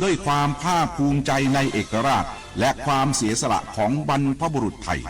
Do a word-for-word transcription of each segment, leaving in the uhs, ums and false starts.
ด้วยความภาคภูมิใจในเอกราชและความเสียสละของบรรพบุรุษไทย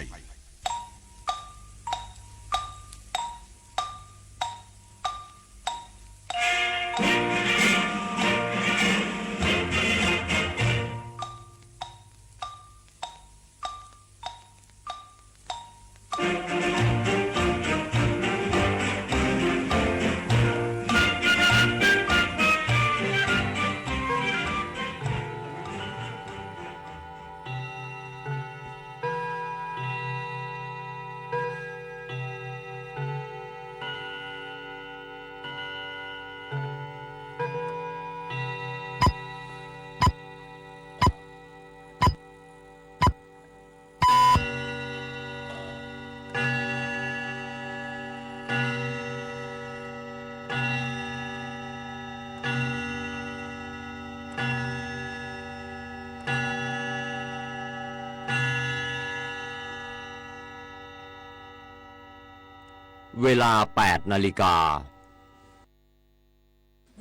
เวลา แปด นาฬิกา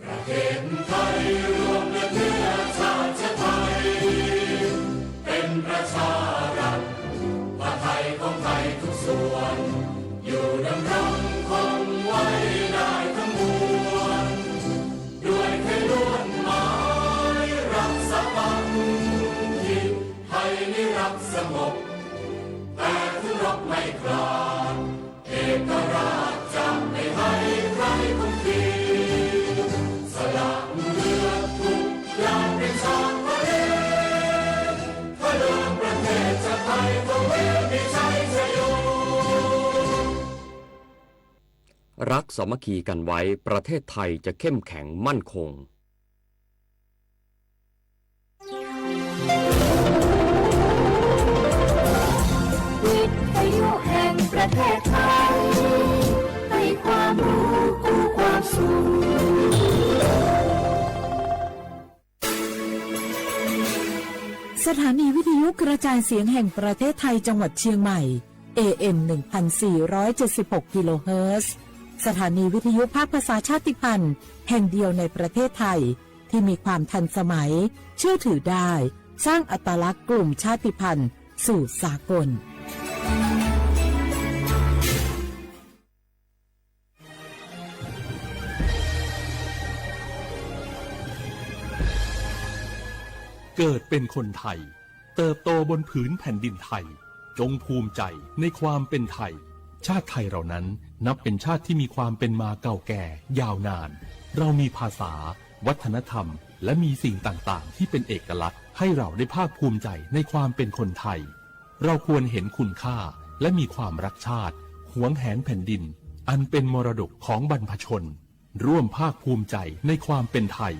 ประเทศไทยรวมและเนื้อชาติไทย เป็นประชารัฐ ผ้าไทยของไทยทุกส่วน อยู่ดำรงคงไว้ได้ทั้งมวล ด้วยไทยล้วนหมาย รักสามัคคี ไทยนิรักสงบ แต่ถึงรบไม่กล้า เอกราชจะไม่ให้ใครคุมขีด สละเลือดทุกหยาดเป็นชาติทะเล เพื่อเลือกประเทศชาติไทยของเรามีชัยชโย รักสามัคคีกันไว้ ประเทศไทยจะเข้มแข็งมั่นคง วิทยุแห่งประเทศไทย ให้ความรู้กู้ความสุข สถานีวิทยุกระจายเสียงแห่งประเทศไทยจังหวัดเชียงใหม่ เอเอ็ม หนึ่งพันสี่ร้อยเจ็ดสิบหก กิโลเฮิรตซ์ สถานีวิทยุภาคภาษาชาติพันธุ์แห่งเดียวในประเทศไทย ที่มีความทันสมัย เชื่อถือได้ สร้างอัตลักษณ์กลุ่มชาติพันธุ์สู่สากล เกิดเป็นคนไทย เติบโตบนผืนแผ่นดินไทย จงภูมิใจในความเป็นไทย ชาติไทยเรานั้นนับเป็นชาติที่มีความเป็นมาเก่าแก่ยาวนาน เรามีภาษา วัฒนธรรม และมีสิ่งต่างๆ ที่เป็นเอกลักษณ์ ให้เราได้ภาคภูมิใจในความเป็นคนไทย เราควรเห็นคุณค่า และมีความรักชาติ หวงแหนแผ่นดิน อันเป็นมรดกของบรรพชน ร่วมภาคภูมิใจในความเป็นไทย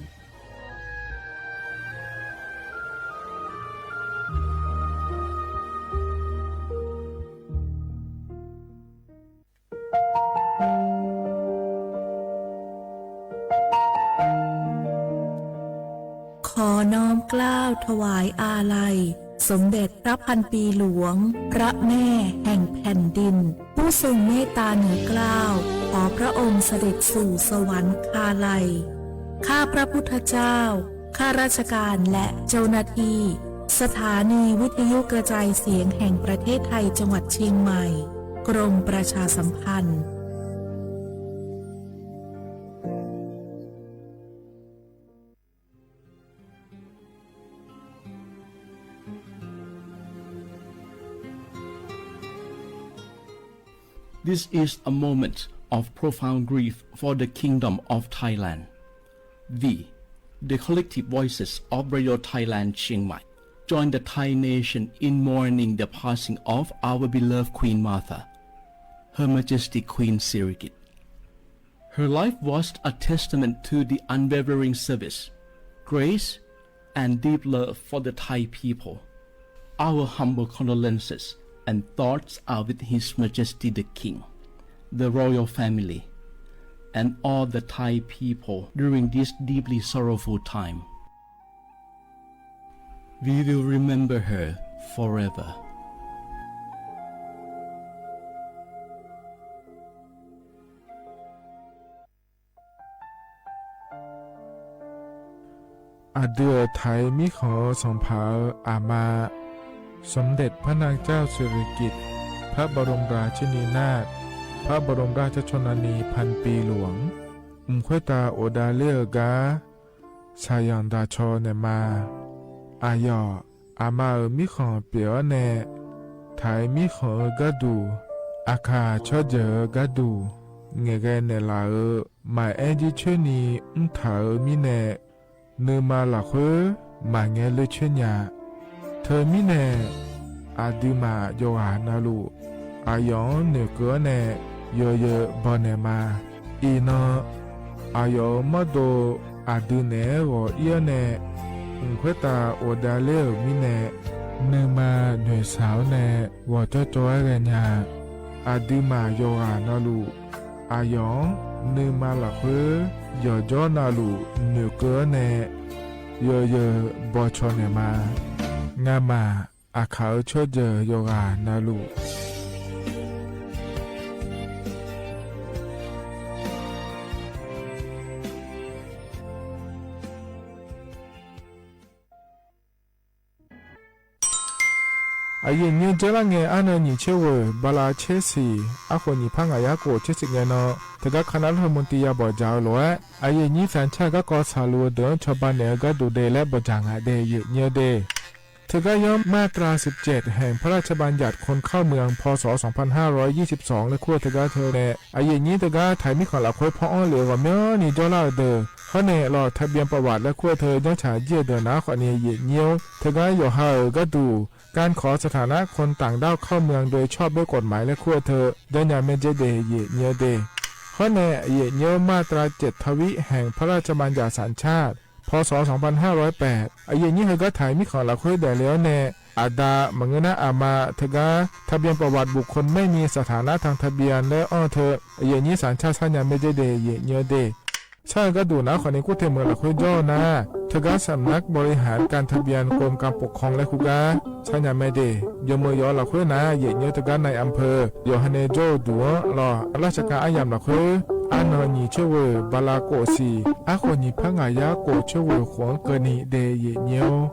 ขอน้อมเกล้าถวายอาลัย สมเด็จพระพันปีหลวง พระแม่แห่งแผ่นดิน ผู้ทรงเมตตาเหนือเกล้า ขอพระองค์เสด็จสู่สวรรคาลัย ข้าพระพุทธเจ้า ข้าราชการและเจ้าหน้าที่ สถานีวิทยุกระจายเสียงแห่งประเทศไทยจังหวัดเชียงใหม่ กรมประชาสัมพันธ์ This is a moment of profound grief for the Kingdom of Thailand. We, the collective voices of Radio Thailand Chiang Mai, join the Thai nation in mourning the passing of our beloved Queen Mother, Her Majesty Queen Sirikit. Her life was a testament to the unwavering service, grace, and deep love for the Thai people. Our humble condolences and thoughts are with His Majesty the King, the royal family, and all the Thai people during this deeply sorrowful time. We will remember her forever. พ Aqdui-euq taq-iq mirkhanq-eu sanqpaq-euq aqma, สมเด็จพระนางเจ้าสิริกิติ์ พระบรมราชินีนาถ พระบรมราชชนนีพันปีหลวง mq khoertav ghofdav ler-eu gar shaqyanq daqcaw naeqma. Aqyawf, aqma-euq mirkhanq pyeuf-awr nae, taq-iq mirkhanq-eu gharduq, aqkaq tsawrjeuq-eu gharduq, ngaeqghae naeqlaf-euq maqaer jircoer ni mrtaq-euq mirnae, nuima lafkhoer maqngae ler coer nya. Teumirnae, aqduimaf yawqghaq navluf, aqyawf-anr noeqkeuv-awr nae yawzeu bawnaeq ma. Iqnan, aqyawf-euq mawrdo aqdui naeq-aer ghawq-ir-awr nae, mq khoertav ghofdav ler-euq mirnae, nuima noeqshaq-awr nae ghawqjawr jawr-aer ghaenya. Aqduimaf yawqghaq navluf, aqyawf-anr nuima lafkhoer yawqjawr navluf noeqkeuv-awr nae yawzeu bawcaw naeqma. Ngamaf, aqkaq-euq tsawrjeuq yawqghaq navluf. Aqyuif aqnyir dzeur lar ngae, arnan nyiq tser ghoeq bala tser siq, arkhof nyiq par ngaq yar khof tser siq ngae nan, teugar คณะรัฐมนตรี ya bawq dzaq-eu lof-aer, aqyuif aqnyir สัญชาติ garkawv tsaqluf-eu deuq-anr cawba naeq-eu gharduq de laer bawq dzaq ngaq de, aqyuif aqnyir-eu de. Teugar yawr มาตราสิบเจ็ด แห่งพระราชบัญญัติคนเข้าเมือง พ.ศ. สองพันห้าร้อยยี่สิบสอง laer kur-eu teugar teu nae, aqyuif aqnyir teugar taq-iq mirkhanq lafkhoer paw-anr lef-eu ghawqmyanrni jawrlar-euq deuq, hawr nae ลงทะเบียนประวัติ laer kur-eu teu janrcaq jir-eu deuq nar khawfni, aqyuif aqnyir-or, teugar yawqha-euq gharduq การขอสถานะคนต่างด้าวเข้าเมืองโดยชอบด้วยกฎหมาย laer kur-eu teu janrnya maerdzer de, aqyuif aqnyir-eu de. Hawr nae, aqyuif aqnyir-or, มาตราเจ็ดทวี แห่งพระราชบัญญัติสัญชาติ พ.ศ. สองพันห้าร้อยแปด aqyuif aqnyir heugar taq-iq mirkhanq lafkhoer daefle-awr nae, aqda maqngeur nar aqma teugar ทะเบียนประวัติบุคคลไม่มีสถานะทางทะเบียน laer anr-eu teu, aqyuif aqnyir สัญชาติ sarnya maerdzer de, aqyuif aqnyir-eu de. Sar-eu gharduq nar khawfni kur te meuq lafkhoer jawr-eu nar, teugar สำนักบริหารการทะเบียน กรมการปกครอง laer kur gar sarnya mae de. Yawmeuq yawf-eu lafkhoer nar, aqyuif aqnyir-or, teugar นายอำเภอ yawqha nae jawr-eu duq-anr lawq, arlawr saqkaq aryamq lafkhoer, arnan nyiq tser ghoeq bala khof siq, arkhof nyiq par ngaq yar khof tser ghoeq khof-anr keuvni de, aqyuif aqnyir-or.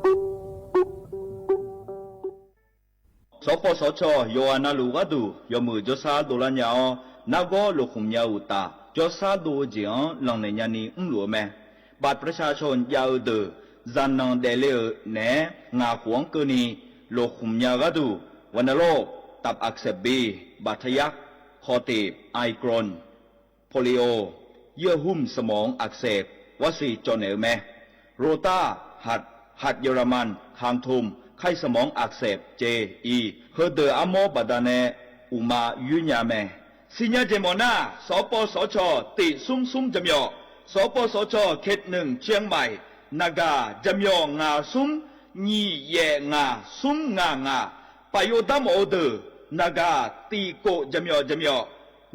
สปสช. yawqghaq navluf gharduq yawmuiq jawrshar dovlar nya-awr, nargawr lofkhmq nya-euq uqtaf, jawrshar dov-eu jeq-anr lanqnaeq nyani mrluf-eu mae. บัตรประชาชน jav-eu deuq, zaqnanq daefle-euq naeq-aer ngaq khof-anr keuvni lofkhmq nya gharduq, วัณโรค ตับอักเสบบี บาดทะยัก คอตีบ ไอกรน โปลิโอ เยื่อหุ้มสมองอักเสบ warsiq cawv naeq-eu mae. Rotar, หัด เยอรมัน คางทูม ไข้สมองอักเสบ เจ อี heudeuq armawr baqdanae uqma yoer nya mae. Siqnya jeq mawf nar, สปสช. tiq smr smr jaqmyawf, สปสช. เขตหนึ่ง เชียงใหม่ naqgaq jaqmyawf ngaq smr nyiq yaef ngaq smr ngaq ngaq, pafyov darmawf-eu deuq naqgaq tiq kof jaqmyawf jaqmyawf,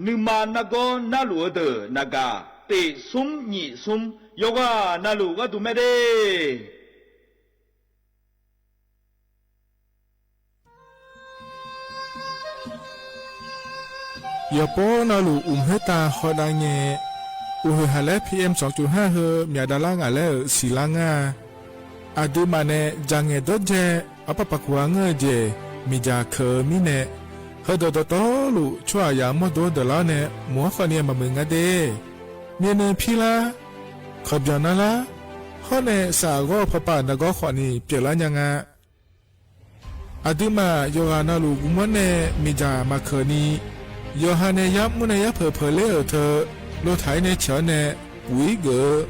nuima nargawr narluf-eu deuq naqgaq tiq smr nyiq smr, yawqghaq navluf gharduq mae de. Yawqpov navluf uqmq khoertav hawdav ngae, uqhoeq haq laer P M สองจุดห้า heu myaq davlar ngaq laer-euq siqlar ngar-a. Aqduimaf nae dzaqngaeq dawrdzae, arpar paq kuq-a ngeur-eu jeq miqdzaq keuq-eu mirnae, heudeuq dawqtawvluf tsawrhaqzaq mawrdo deuq lar-awr nae mq-anr khawfni maqmuiq nga de. Myavnuiv pirlar, kawqbyanq narlar, hawr nae saf ghawr-eu pawpav naqgawr khawfni pyeuflar nya nga. Aqduimaf yawqghaq navluf guvmawr nae miqdzaq maqkeuq ni, yawqha nae yar mr nae yar peuq peuq ler-euq teu, lotaq-ir nae ciq-awr nae, uq-ir geuf-eu,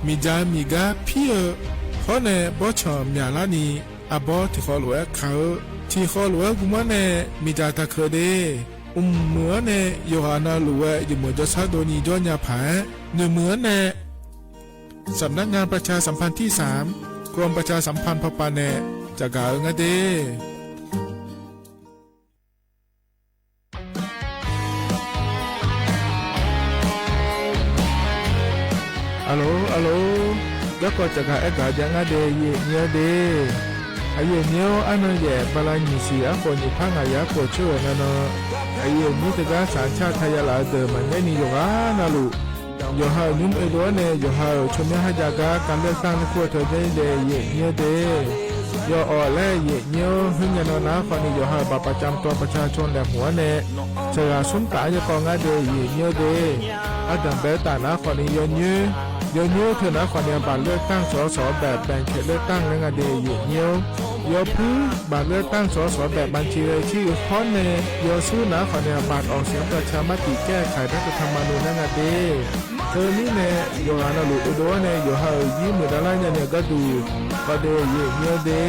miqdzaq miqgar pir-eu, hawr nae bawrtsanq myaqlar ni, arbawr tiqkhawv lof-aer kaq-eu, tiqkhawv lof-aer guvmawr nae miqdzaq taqkeuq de. Mqmuiq-anr nae yawqghaq navluf-aer yawmuiq jawrshar dovni jawr nya paq-aer, noeqmuiq-anr nae สำนักงานประชาสัมพันธ์ที่สาม กรมประชาสัมพันธ์ พป nae caqgaq-eu ngar de. Aqlof aqlof, garkawv caqgaq aergaq jav ngar de, aqyuif aqnyir-or de. Aqyuif aqnyir-or, arnan yaef bala nyiq siq arkhof nyiq par ngaq yar khof tser ghae nga nan, aqyuif aqnyir teugar สัญชาติไทย ya laf-eu deuq maqngaer ni yawqghaq navluf, Yawqha-euq nymr oedov-awr nae yawqha-euq tsawrmyanr kharjav gar การเลือกตั้ง nae kur-eu teu jaer-ir dae yaeq nyir-eu de. Yawawq laer yaeq nyir-awr khoerngae nan nar khawfni yawqha-euq บัตรประจำตัวประชาชน laeqhmq-awr nae, sheuqghaq smr taf-aer yawkawv ngar dae yaeq nyir-eu de. Ardanq bae-eu taf nar khawfni yawnyoer, yawnyoer teu nar khawfni บัตรเลือกตั้ง ส.ส. แบบแบ่งเขตเลือกตั้ง laer nga dae yaeq nyir-awr, yawpuir บัตรเลือกตั้ง ส.ส. แบบบัญชีรายชื่อ hawr nae, yawsur nar khawfni บัตรออกเสียงประชามติแก้ไขรัฐธรรมนูญ laer nga de. Teumirnae, yawqghaq navluf oedov-awr nae yawqha-euq yir muiqdavlar nyani-eu gharduq, kawv dae yaeq nyir-eu de.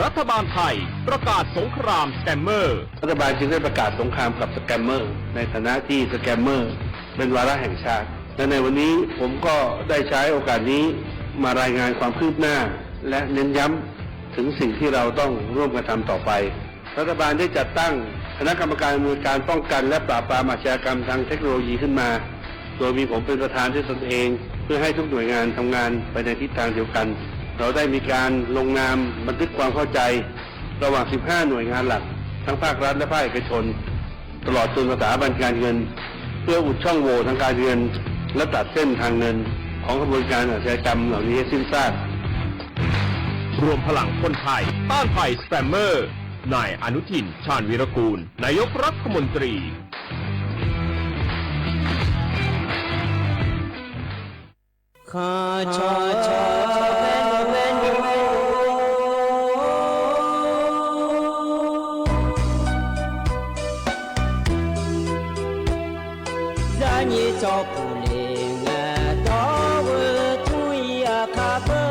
รัฐบาลไทยประกาศสงครามสแกมเมอร์ รัฐบาลจึงได้ประกาศสงครามกับสแกมเมอร์ ในฐานะที่สแกมเมอร์เป็นวาระแห่งชาติ และในวันนี้ผมก็ได้ใช้โอกาสนี้มารายงานความคืบหน้า และเน้นย้ำถึงสิ่งที่เราต้องร่วมกันทำต่อไป รัฐบาลได้จัดตั้งคณะกรรมการอำนวยการป้องกันและปราบปรามอาชญากรรมทางเทคโนโลยีขึ้นมา โดยมีผมเป็นประธานด้วยตนเอง เพื่อให้ทุกหน่วยงานทำงานไปในทิศทางเดียวกัน เราได้มีการลงนามบันทึกความเข้าใจ ระหว่าง สิบห้า หน่วยงานหลัก ทั้งภาครัฐและภาคเอกชน ตลอดจนสถาบันการเงิน เพื่ออุดช่องโหว่ทางการเงิน และตัดเส้นทางเงินของขบวนการอาชญากรรมเหล่านี้ให้สิ้นซาก รวมพลังคนไทยต้านภัยสแกมเมอร์ นายอนุทิน ชาญวีรกูล นายกรัฐมนตรี Zaqnyiq tsawrpuq le ngae dawr-eu tmr-ir aqkar beu.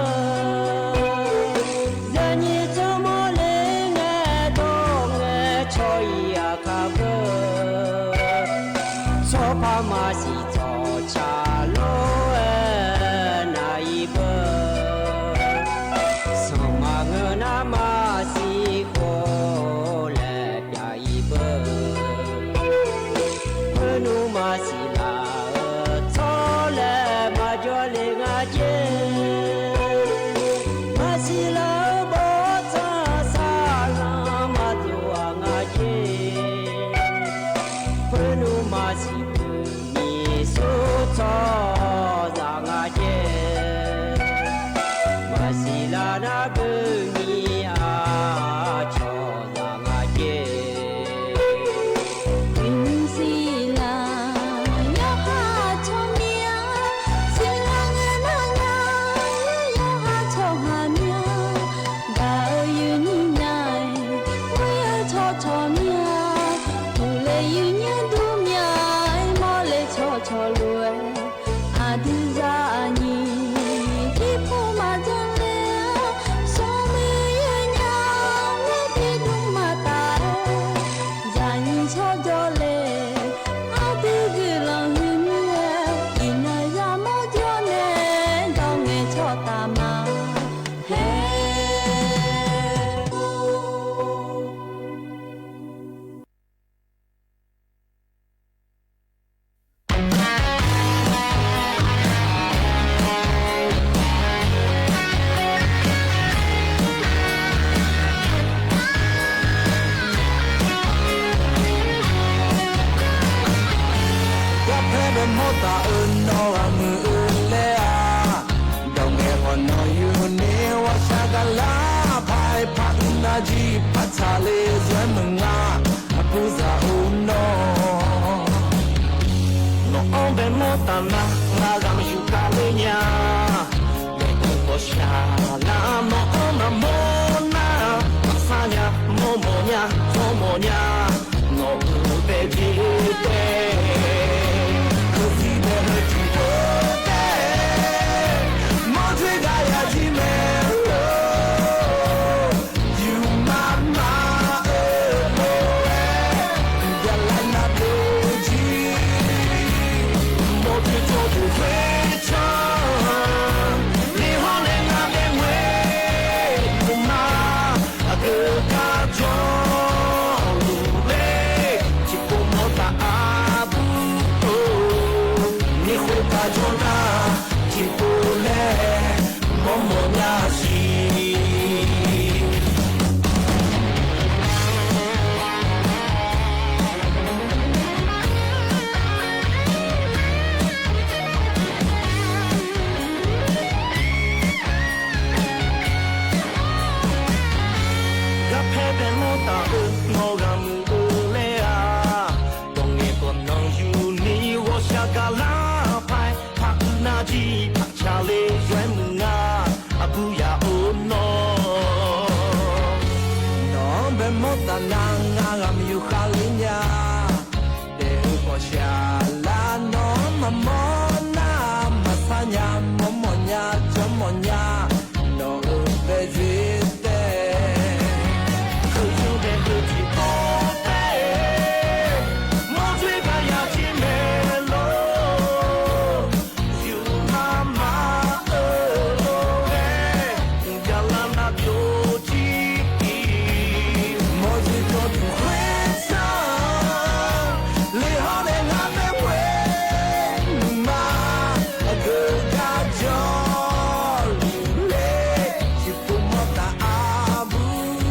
Zaqnyiq tsawrmawr le ngae dawr ngae caw-ir aqkar beu. Tsawrpar maqsiq tsawrca lof-aer nav-ir beu. Sanqpaq ngeur nar maqsiq khof laer pyav-ir beu. Khoernmr maqsiq laf-eu tsawrlaer maqjawr le nga jer. Maqsiq laf-eu bawrtsanq saqlanq maqdov-aq nga jer. Khoernmr maqsiq beu nyiq sur tsawrhaqzaq nga jer. Maqsiq laf nar beu nyiq aqcawq zaq nga jer. Tiqnymr siq laf yawqha tsawrmyanr, siqlar ngae nar nar yawqha tsawrhaq myanr, gaq-eu yuif nyiq nya-aer, ghoer-eu tsawrcawq myanr, uqle yuif nyanr dur myanr-aer, mawrle tsawrcawq lof-aer, aqdui zaqnyiq jirpov maqjan le-awr, smrmuiq yawnya-aer tiqdmr maqtaf-aer, zaqnyiq tsawrjawr le, aqdui guiqlanq huiq mir-aer, iqnan yamawr jawr nae, dawr ngae tsawrtaf ma. Haer. Garpaer bae mawr taf-eu nawr aqmuiq-eu laer-aq, dawq ngaeq khawf nawq yur ni ghawqshaq gaqlar paq-aer paq-eu nar jir par tsaqle zaer meuq nga, aqbur zaq-eu nawr. Nawq-anr bae mawr taf nar, ngar ghaq maqyuf kale nya. Baeqkhof ghawqshaq lar nawq-anr maqmawr nar, maqsar nya, mawrmawf nya, mawrmawf nya. Nawq-euq bae jeq tae, keuqzir bae heu tiq khof tae, mawrdzoer gar ya jir mae-or. Yufmaf maf-eu lof-aer, yaqlaer nar dov jir, mawrdoer tsawrdoer khoercan, ni hawr nae ngar bae ngoer-eu ma. Aqdui gar jawrluf ler, tiqpov mawr taf aqbur-or, ni khoertav jawr nar, tiqpov laer mawrmawf nya siq. Nya jawr mawf nya, nawq-euq baejoer taef. Heuyoer bae heu tiqpov taef-aer, mawrdoer gaq ya jir maeq lor. Yufmaf maf-euq lof-aer, mqbyav lar nar byovjir. Mawrdoer jawrduq khoershar, lef hawr nae ngar nae ghoer luf ma. Aqgeu gar jawrluf ler, tiqpov mawrtaf arbu-or.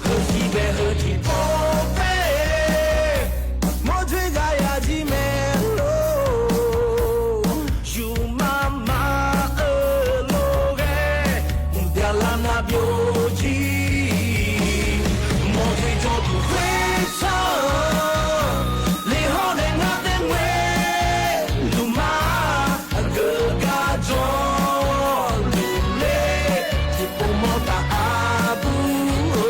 Heusiq bae heu tiqpov taef-aer, mawrdoer gaq ya jir maeq lor. Yufmaf maf-euq lof-aer, mqbyav lar nar byovjir. Mawrdoer jawrduq khoershar, lef hawr nae ngar nae ghoer luf ma. Aqgeu gar jawrluf ler, tiqpov mawrtaf arbu-or.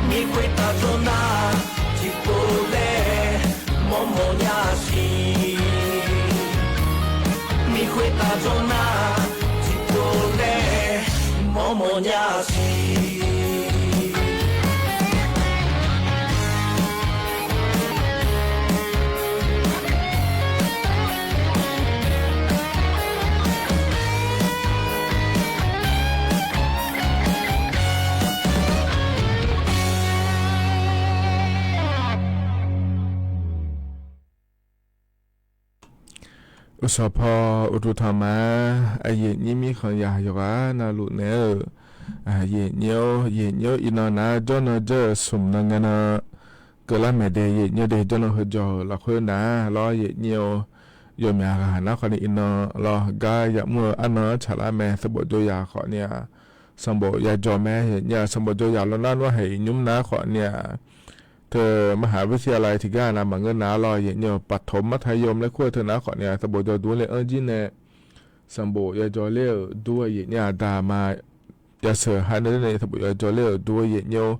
Mir khoertav jawr nar, tiqpov laer mawrmawf nya siq. Mir khoertav jawr nar, tiqpov laer mawrmawf nya siq. Uqshawq paw uqduq tanq ma. Aqyuif nyir mirkhanq yaq yawqghaq navluf naeq-euq, aqyuif nyir-or, aqyuif nyir-or, iqnan nar jawrnan jawr-eu smq nan ngae nan keuvlar maeq de, aqyuif nyir de, jawrnan heujawq-euq lafkhoer nar lawr, aqyuif nyir-or, yawmyaq ghaq nar khawf ni iqnan lawr gar yamr-eu arnan-anr tsaqlar mae. Sanqbof jawr yaq khawf ni-aq, sanqbof ya jawr mae, aqyuif nyir-aq, sanqbof jawr yaq lawr nar nawr haiq nymr nar khawf ni-aq, teu มหาวิทยาลัย tiqgar nar maqngeur nar lawr, aqyuif nyir-or, ประถมมัธยม laer kur-eu teu nar khawf ni-aq, sanqbof jawr dur laer anr jir nae sanqbof ya jawr ler-euq dur, aqyuif nyir-aq, daq ma yasheuq ha nae nae sanqbof ya jawr ler-euq dur, aqyuif nyir-or,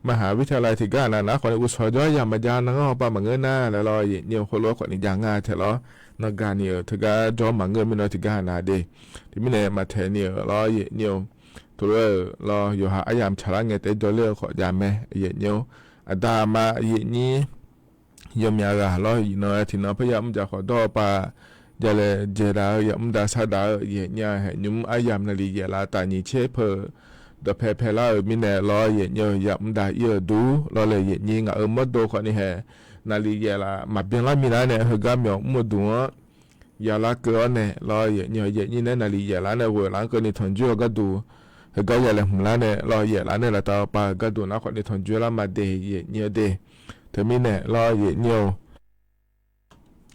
มหาวิทยาลัย tiqgar nar nar khawf ni uqshawq jawr yaq maqjav nar ngar hawpa maqngeur nar laer lawr, aqyuif nyir-or, khoerlof-aer khawf ni jav ngar taeq lawr. Nan gaq ni-euq teugar jawr maqngeur mirnae tiqgar nar de. Teumirnae maqtaeq ni-euq lawr, aqyuif nyir-or, teulof-aer-euq lawr yawqha aryamq tsaqlar ngae taef-aer jawr ler-eu khawf jav mae, aqyuif nyir-or, aqda aqma aqyuif nyir yawmyaq ghaq lawr, iqnan tiqnan par yamr jaq khawf dawr-eu pav jalae jaeq daq-eu, yamr da sar daq-eu, aqyuif nyir-aq, haeq nymr aryamq naqliq yaef laf taf nyiq tser peuq dawqpae paelar-euq mirnae lawr, aqyuif nyir-or, yamr da ir-euq dur lawr laer, aqyuif nyir ngaq-euq mawrdo khawf ni haeq naqliq yaef laf maqbyan lar milar nae heugar myawq mr-eu duq-anr yalar keuv-awr nae lawr, aqyuif nyir-or, aqyuif nyir nae naqliq yaef lar nae ghoeq laf-anr keuvni tanqjoer-eu gharduq, heugar yalaeq hmq lar nae lawr, yaef lar nae laf taf-eu pav-euq gharduq nar khawf ni tanqjoer lar ma de, aqyuif nyir-or de. Teumirnae lawr, aqyuif nyir-or,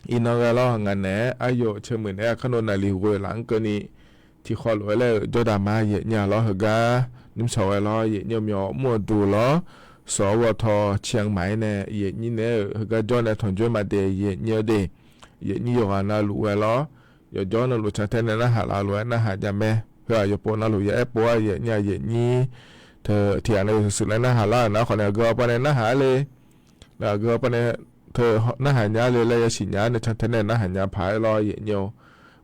iqnan ghae lawr, ngaq naeq-aer aryawf caermuiq naeq-aer aqkar nov naqliq ghoeq laf-anr keuvni tiqkhawv lof-aer laer-euq jawrdaq ma, aqyuif nyir-aq, lawr heugar nymrshawq ghae lawr, aqyuif nyir-or, myawq mr-eu duq lawr, sawq-awr ghawqtawq ciq-anr maqaer nae aqyuif nyir naeq-aer-euq heugar jawr nae tanqjoer ma de, aqyuif nyir-or de. Aqyuif nyir yawqghaq navluf ghae lawr, yawqjawr navluf cantae nae narhaq laf lof-aer narhaq jav mae. Heu-aq yawqpov navluf ya aer pov-a, aqyuif nyir-aq, aqyuif nyir teu tiqghaq nae yawshuif shuif laer narhaq lar-euq nar khawf nae aqgeu hawpav nae narhaq-ar le. Aqgeu hawpav nae teu narhaq nya le laer yasiq nya-ar nae cantae nae narhaq nya paq-aer lawr, aqyuif nyir-or.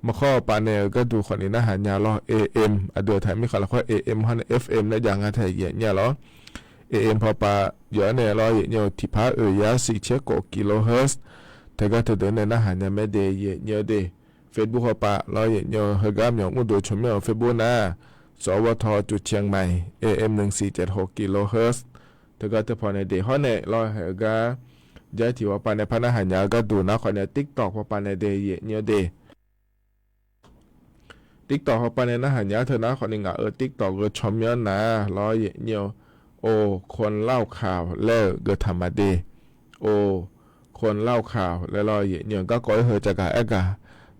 Maqkhawr hawpav nae-euq gharduq khawf ni narhaq nya lawr, AM, aqdui-euq taq mirkhanq lafkhoer AM hawr nae FM laer jav nga tae, aqyuif nyir-aq, lawr. AM hawpav yawf-aer nae lawr, aqyuif nyir-or, tiqpar oeq yar siq caer khof kilohertz teugar teudeuq nae narhaq nya mae de, aqyuif nyir-or de. Facebook hawpav lawr, aqyuif nyir-or, heugar myawq mr duq tsawq myanr-euq Facebook nar, sawq-awr ghawqtawq cuq ciq-anr maqaer, AM หนึ่งสี่เจ็ดหก kilohertz teugar teupaw nae de hawr nae lawr, heugar jar tiq hawpav nae par narhaq nya-eu gharduq nar khawf nae TikTok hawpav nae de, aqyuif nyir-or de. TikTok hawpav nae narhaq nya-ar teu nar khawf ni ngaq-euq TikTok geu tsawq myanr nar lawr, aqyuif nyir-or, โอ คนเล่าข่าว laer-euq geu taq ma de. โอ คนเล่าข่าว laer lawr, aqyuif nyir-or, garkawv-aer heu caqgaq aergaq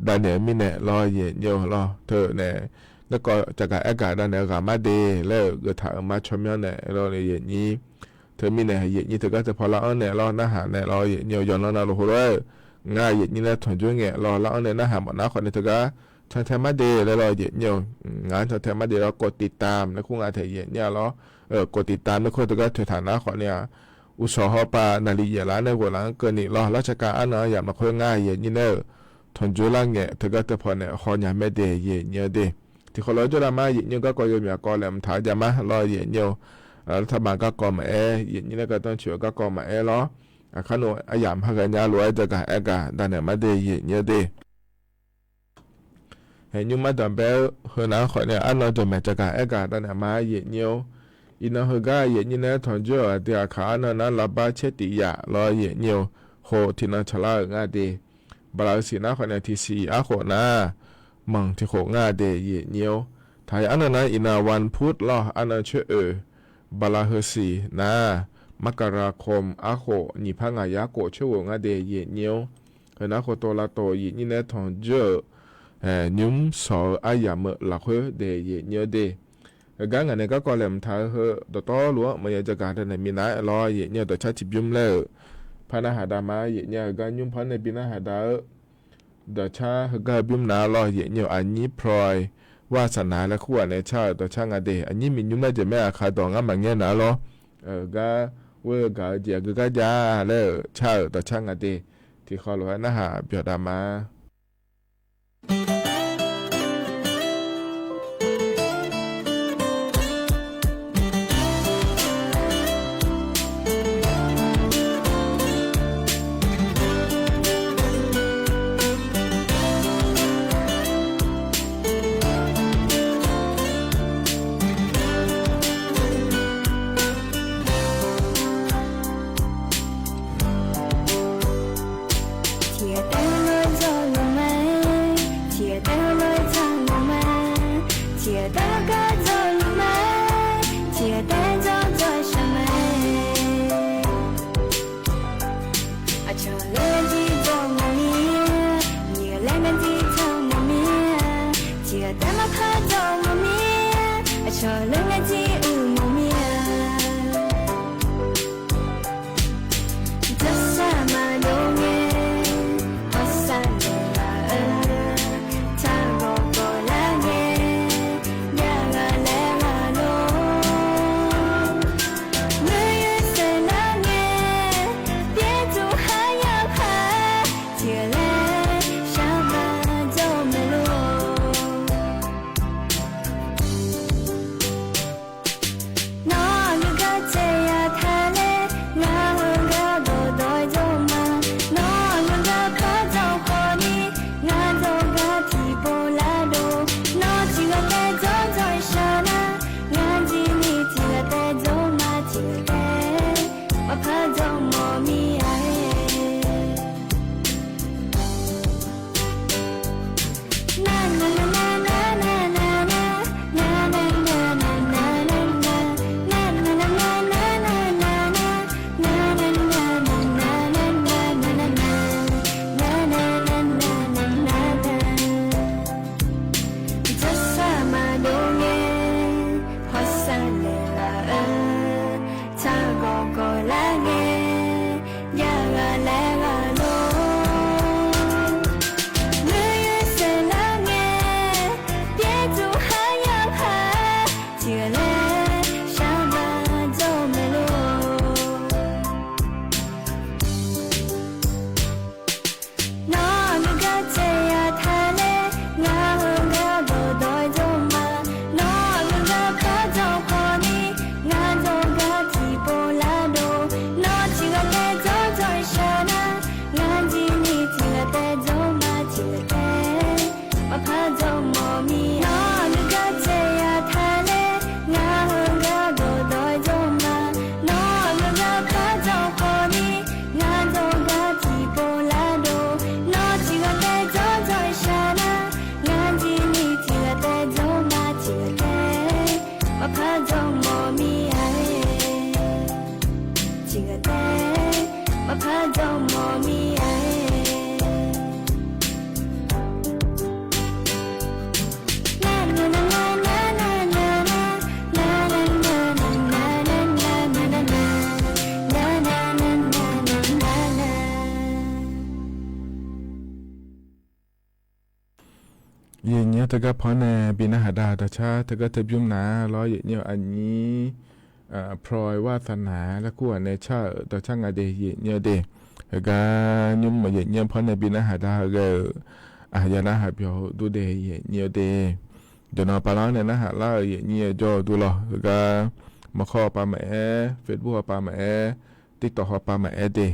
davnaeq-eu mirnae lawr, aqyuif nyir-or, lawr teu nae garkawv caqgaq aergaq davnaeq-eu ghaq mar de laer-euq geu taq-euq mar tsawq myanr nae lawr, aqyuif nyir. Teumirnae aqyuif nyir teugar teupaw lar-anr nae lawr narhaq nae lawr, aqyuif nyir-or, yawqnan navluf heulof-aer-euq ngar aqyuif nyir nae tanqjoer ngae lawr lar-anr nae narhaq mawf nar khawf ni teugar cantae mar de laer lawr, aqyuif nyir-or, ngaq-anr cantae mar de lawr กดติดตาม nae kur nga tae, aqyuif nyir-aq, lawr กดติดตาม nae kur teugar toeqtaq nar khawf ni-aq, uqshawq hawpav naqliq yaef laf-anr nae ghoeq laf-anr keuvni lawr, lar tsaqkav arnan yamq lafkhoer ngar aqyuif nyir nae-euq tanqjoe lar ngae, teugar teupaw nae haw nya mae de, yaeq nyi-eu de. Tiqkhawf lof-aer jawrlaf ma, yaeq nyi-eu garkawv yawmyaq kawv laeqhmq taq-eu ja ma lawr, yaeq nyi-eu, lawrtaq ma garkawv maqaer, yaeq nyi laer gardanr coeq-eu garkawv maqaer lawr. Aqkar nmr aryamq ha ghae nya lof-aer jagaq aer gaq danaeq ma de, yaeq nyi-eu de. Haeq nymr mar danqbae-eu heunav-anr khawf nae arnan jawqmaeq jagaq aer gaq danaeq ma, yaeq nyi-eu. Iqnan heugar yaeq nyi nae tanqjoe-euq aqdui aqkaq arnan nar lavbar caer tif yaf lawr, yaeq nyi-eu. Khof tiqnan tsaqlar-euq nga de. Baqlaq-eu siq nar khawf nae tiqsiq arkhof nar, manq tiqkhof nga de, yaeq nyi-eu. Taq-aer arnan nar iqnan วันพุธ lawr, arnan coer oeq. Baqlaq heusiq nar, มกราคม arkhof nyiq par ngaq yar khof coer ghof nga de, yaeq nyi-eu. Heunav khoftof lavtof yaeq nyi nae tanqjoe-euq nymr sawq-eu aryamq-eu lafkhoer de, yaeq nyi-eu de. Heugar ngaq nae garkawv laeqhmq taq-eu heu dawqtawvluf-anr maqya jagaq danaeq minav-aer lawr, yaeq nyi-eu dawqcar tiqbymr laer-euq par narhaq dav ma, yaeq nyi-eu heugar nymr par nae bi narhaq dav-eu dawqcar heugar bymr nav lawr, yaeq nyi-eu aqnyir พลอย วาสนา laer kur ghaq nae car-euq dawqcar nga de. Aqnyir miqnymr laer jeq mae, aqkaq dawq ngar maqngaer nav lawr. Heugar ghoer-eu gaq-eu jeq aqgeu gar jav laer-euq car-euq dawqcar nga de. Tiqkhawf lof-aer narhaq byawq dav ma. Tiqghaq taef-aer lof-aer dzawrluf ma, tiqghaq taef-aer lof-aer dzawrluf ma, tiqghaq taef-aer gar dzawrluf ma, tiqghaq taef-aer dzawr dzawr shaq ma. Aqcawq laer jir dzawr mawf mir-a, nyiq ghaq laer ngar jir dzawr mawf mir-a, tiqghaq taef-aer maqpar dzawr mawf mir-a, aqcawq laer ngar jir uiq mawf mir-a. Dzawrshaq maqdov ngae, hawsar naeqlaf-eu, taq ghawqgawq lar ngae, jav ghaq laer ghaq lor. Muiq-eu saeqlar ngae, pyaer tuf khar yar khar, tiqghaq laer shar ma dzawr maeq lor. Nawr aqgeu gar tsaev yaq taq laer, ngar heugar dawqdawq-aer dzawr ma. Nawr aqgeu gar par dzawr khawf ni, ngar dzawr gar tiqpov lar dov. Nawr tiqghaq taef dzawr dzawr shaq nar, ngar jir ni tiqghaq taef dzawr ma, tiqghaq taef maqpar dzawr mawf mir-a. Dzawrshaq maqdov ngae, hawsar naeqlaf-eu, taq ghawqgawq lar ngae, jav ghaq laer ghaq lor. Muiq-eu saeqlar ngae, pyaer tuf khar yar khar, tiqghaq laer shar ma dzawr maeq lor. Nawr aqgeu gar tsaev yaq taq laer, ngar heugar dawqdawq-aer dzawr ma. Nawr aqgeu gar par dzawr khawf ni, ngar dzawr gar tiqpov lar dov. Nawr tiqghaq taef dzawr dzawr shaq nar, ngar jir ni tiqghaq taef dzawr ma, tiqghaq taef maqpar dzawr mawf mir-a. Nawr aqgeu gar tsaev yaq taq laer, ngar heugar dawqdawq-aer dzawr ma. Nawr aqgeu gar par dzawr khawf ni, ngar dzawr gar tiqpov lar dov. Nawr tiqghaq taef dzawr dzawr shaq nar, ngar jir ni tiqghaq taef dzawr ma, tiqghaq taef maqpar dzawr mawf mir-a. Tiqghaq taef maqpar dzawr mawf mir-a. Yaeq nyi-anr teugar pan nae bi narhaq dav dawqcar teugar teubymr nar lawr, yaeq nyi-eu aqnyir พลอย วาสนา laer kur ghaq nae car-euq dawqcar nga de, yaeq nyi-eu de. Heugar nymr maq yaeq nyir-anr pawr nae bi narhaq dar-eu ghae-euq, aqyawf narhaq byawq-eu dur de yaeq nyir-eu de. Dawqnan pavlar-anr nae narhaq lar-euq yaeq nyir-eu jawr-eu dur lawr. Heugar maqkhawr hawpav maqaer, Facebook hawpav maqaer, TikTok hawpav maqaer de.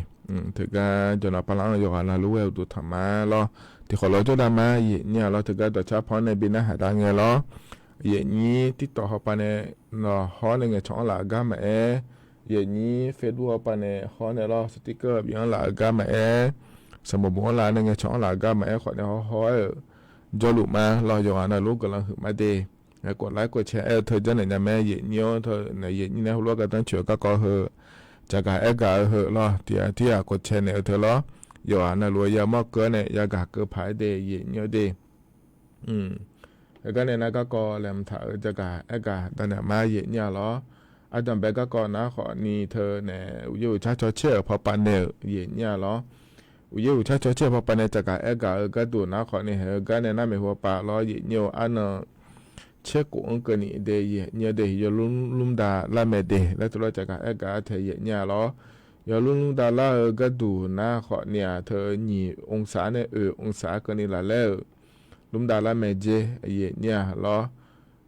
Teugar dawqnan pavlar-anr yawqghaq navluf ghae uqduq tanq ma lawr. Tiqkhawf lawr jawrdav ma yaeq nyir-a lawr. Teugar dawqcar pawr nae bi narhaq dar ngae lawr. Yaeq nyir TikTok hawpav nae nawq hawr nae ngaeqcawq-anr laf-eu gar maqaer, yaeq nyir Facebook hawpav nae hawr nae lawr, sticker bif-anr laf-eu gar maqaer, sanqbof bof-anr laf nae ngaeqcawq-anr laf-eu gar maqaer khawf nae hawr hawr-aer-euq jawrluf ma lawr. Yawqghaq navluf guiqlanq huiq ma de. Gaqlaer gaqcae aer-eu teu janrnaeq nya mae yaeq nyir-anr teu nae yaeq nyir nae heulof-aer gardanr coeq-eu garkawv heu, caqgaq aergaq-eu heu lawr, tiq ghaq tirghaq gaqcae naeq-eu teu lawr. Yawqghaq navluf-eu yamawr keuv-aer nae yagaq keuv paq-aer de yaeq nyir-eu de. Heugar nae nar garkawv laeqhmq taq-euq jagaq aergaq danaeq ma yaeq nyir-a lawr. Ardanqbae garkawv nar khawfni teu nae uqyaer uqcar cawcaer-euq pawpav naeq-euq yaeq nyir-a lawr. Uqyaer uqcar cawcaer-euq pawpav nae caqgaq aergaq-eu gharduq nar khawfni haeq-eu gar nae nar maeqhu pawpav lawr yaeq nyir-eu arnan caerkhof-anr keuvni de yaeq nyir-eu de. Yawlmr lmr dav lar mae de laer teulof-aer caqgaq aergaq-a taeq yaeq nyir-a lawr. Yawlmr lmr dav lar-eu gharduq nar khawfni-aq teu nyiq องศา nae oeq องศา keuvni laf laer-euq lmr dav lar mae jer yaeq nyir-a lawr.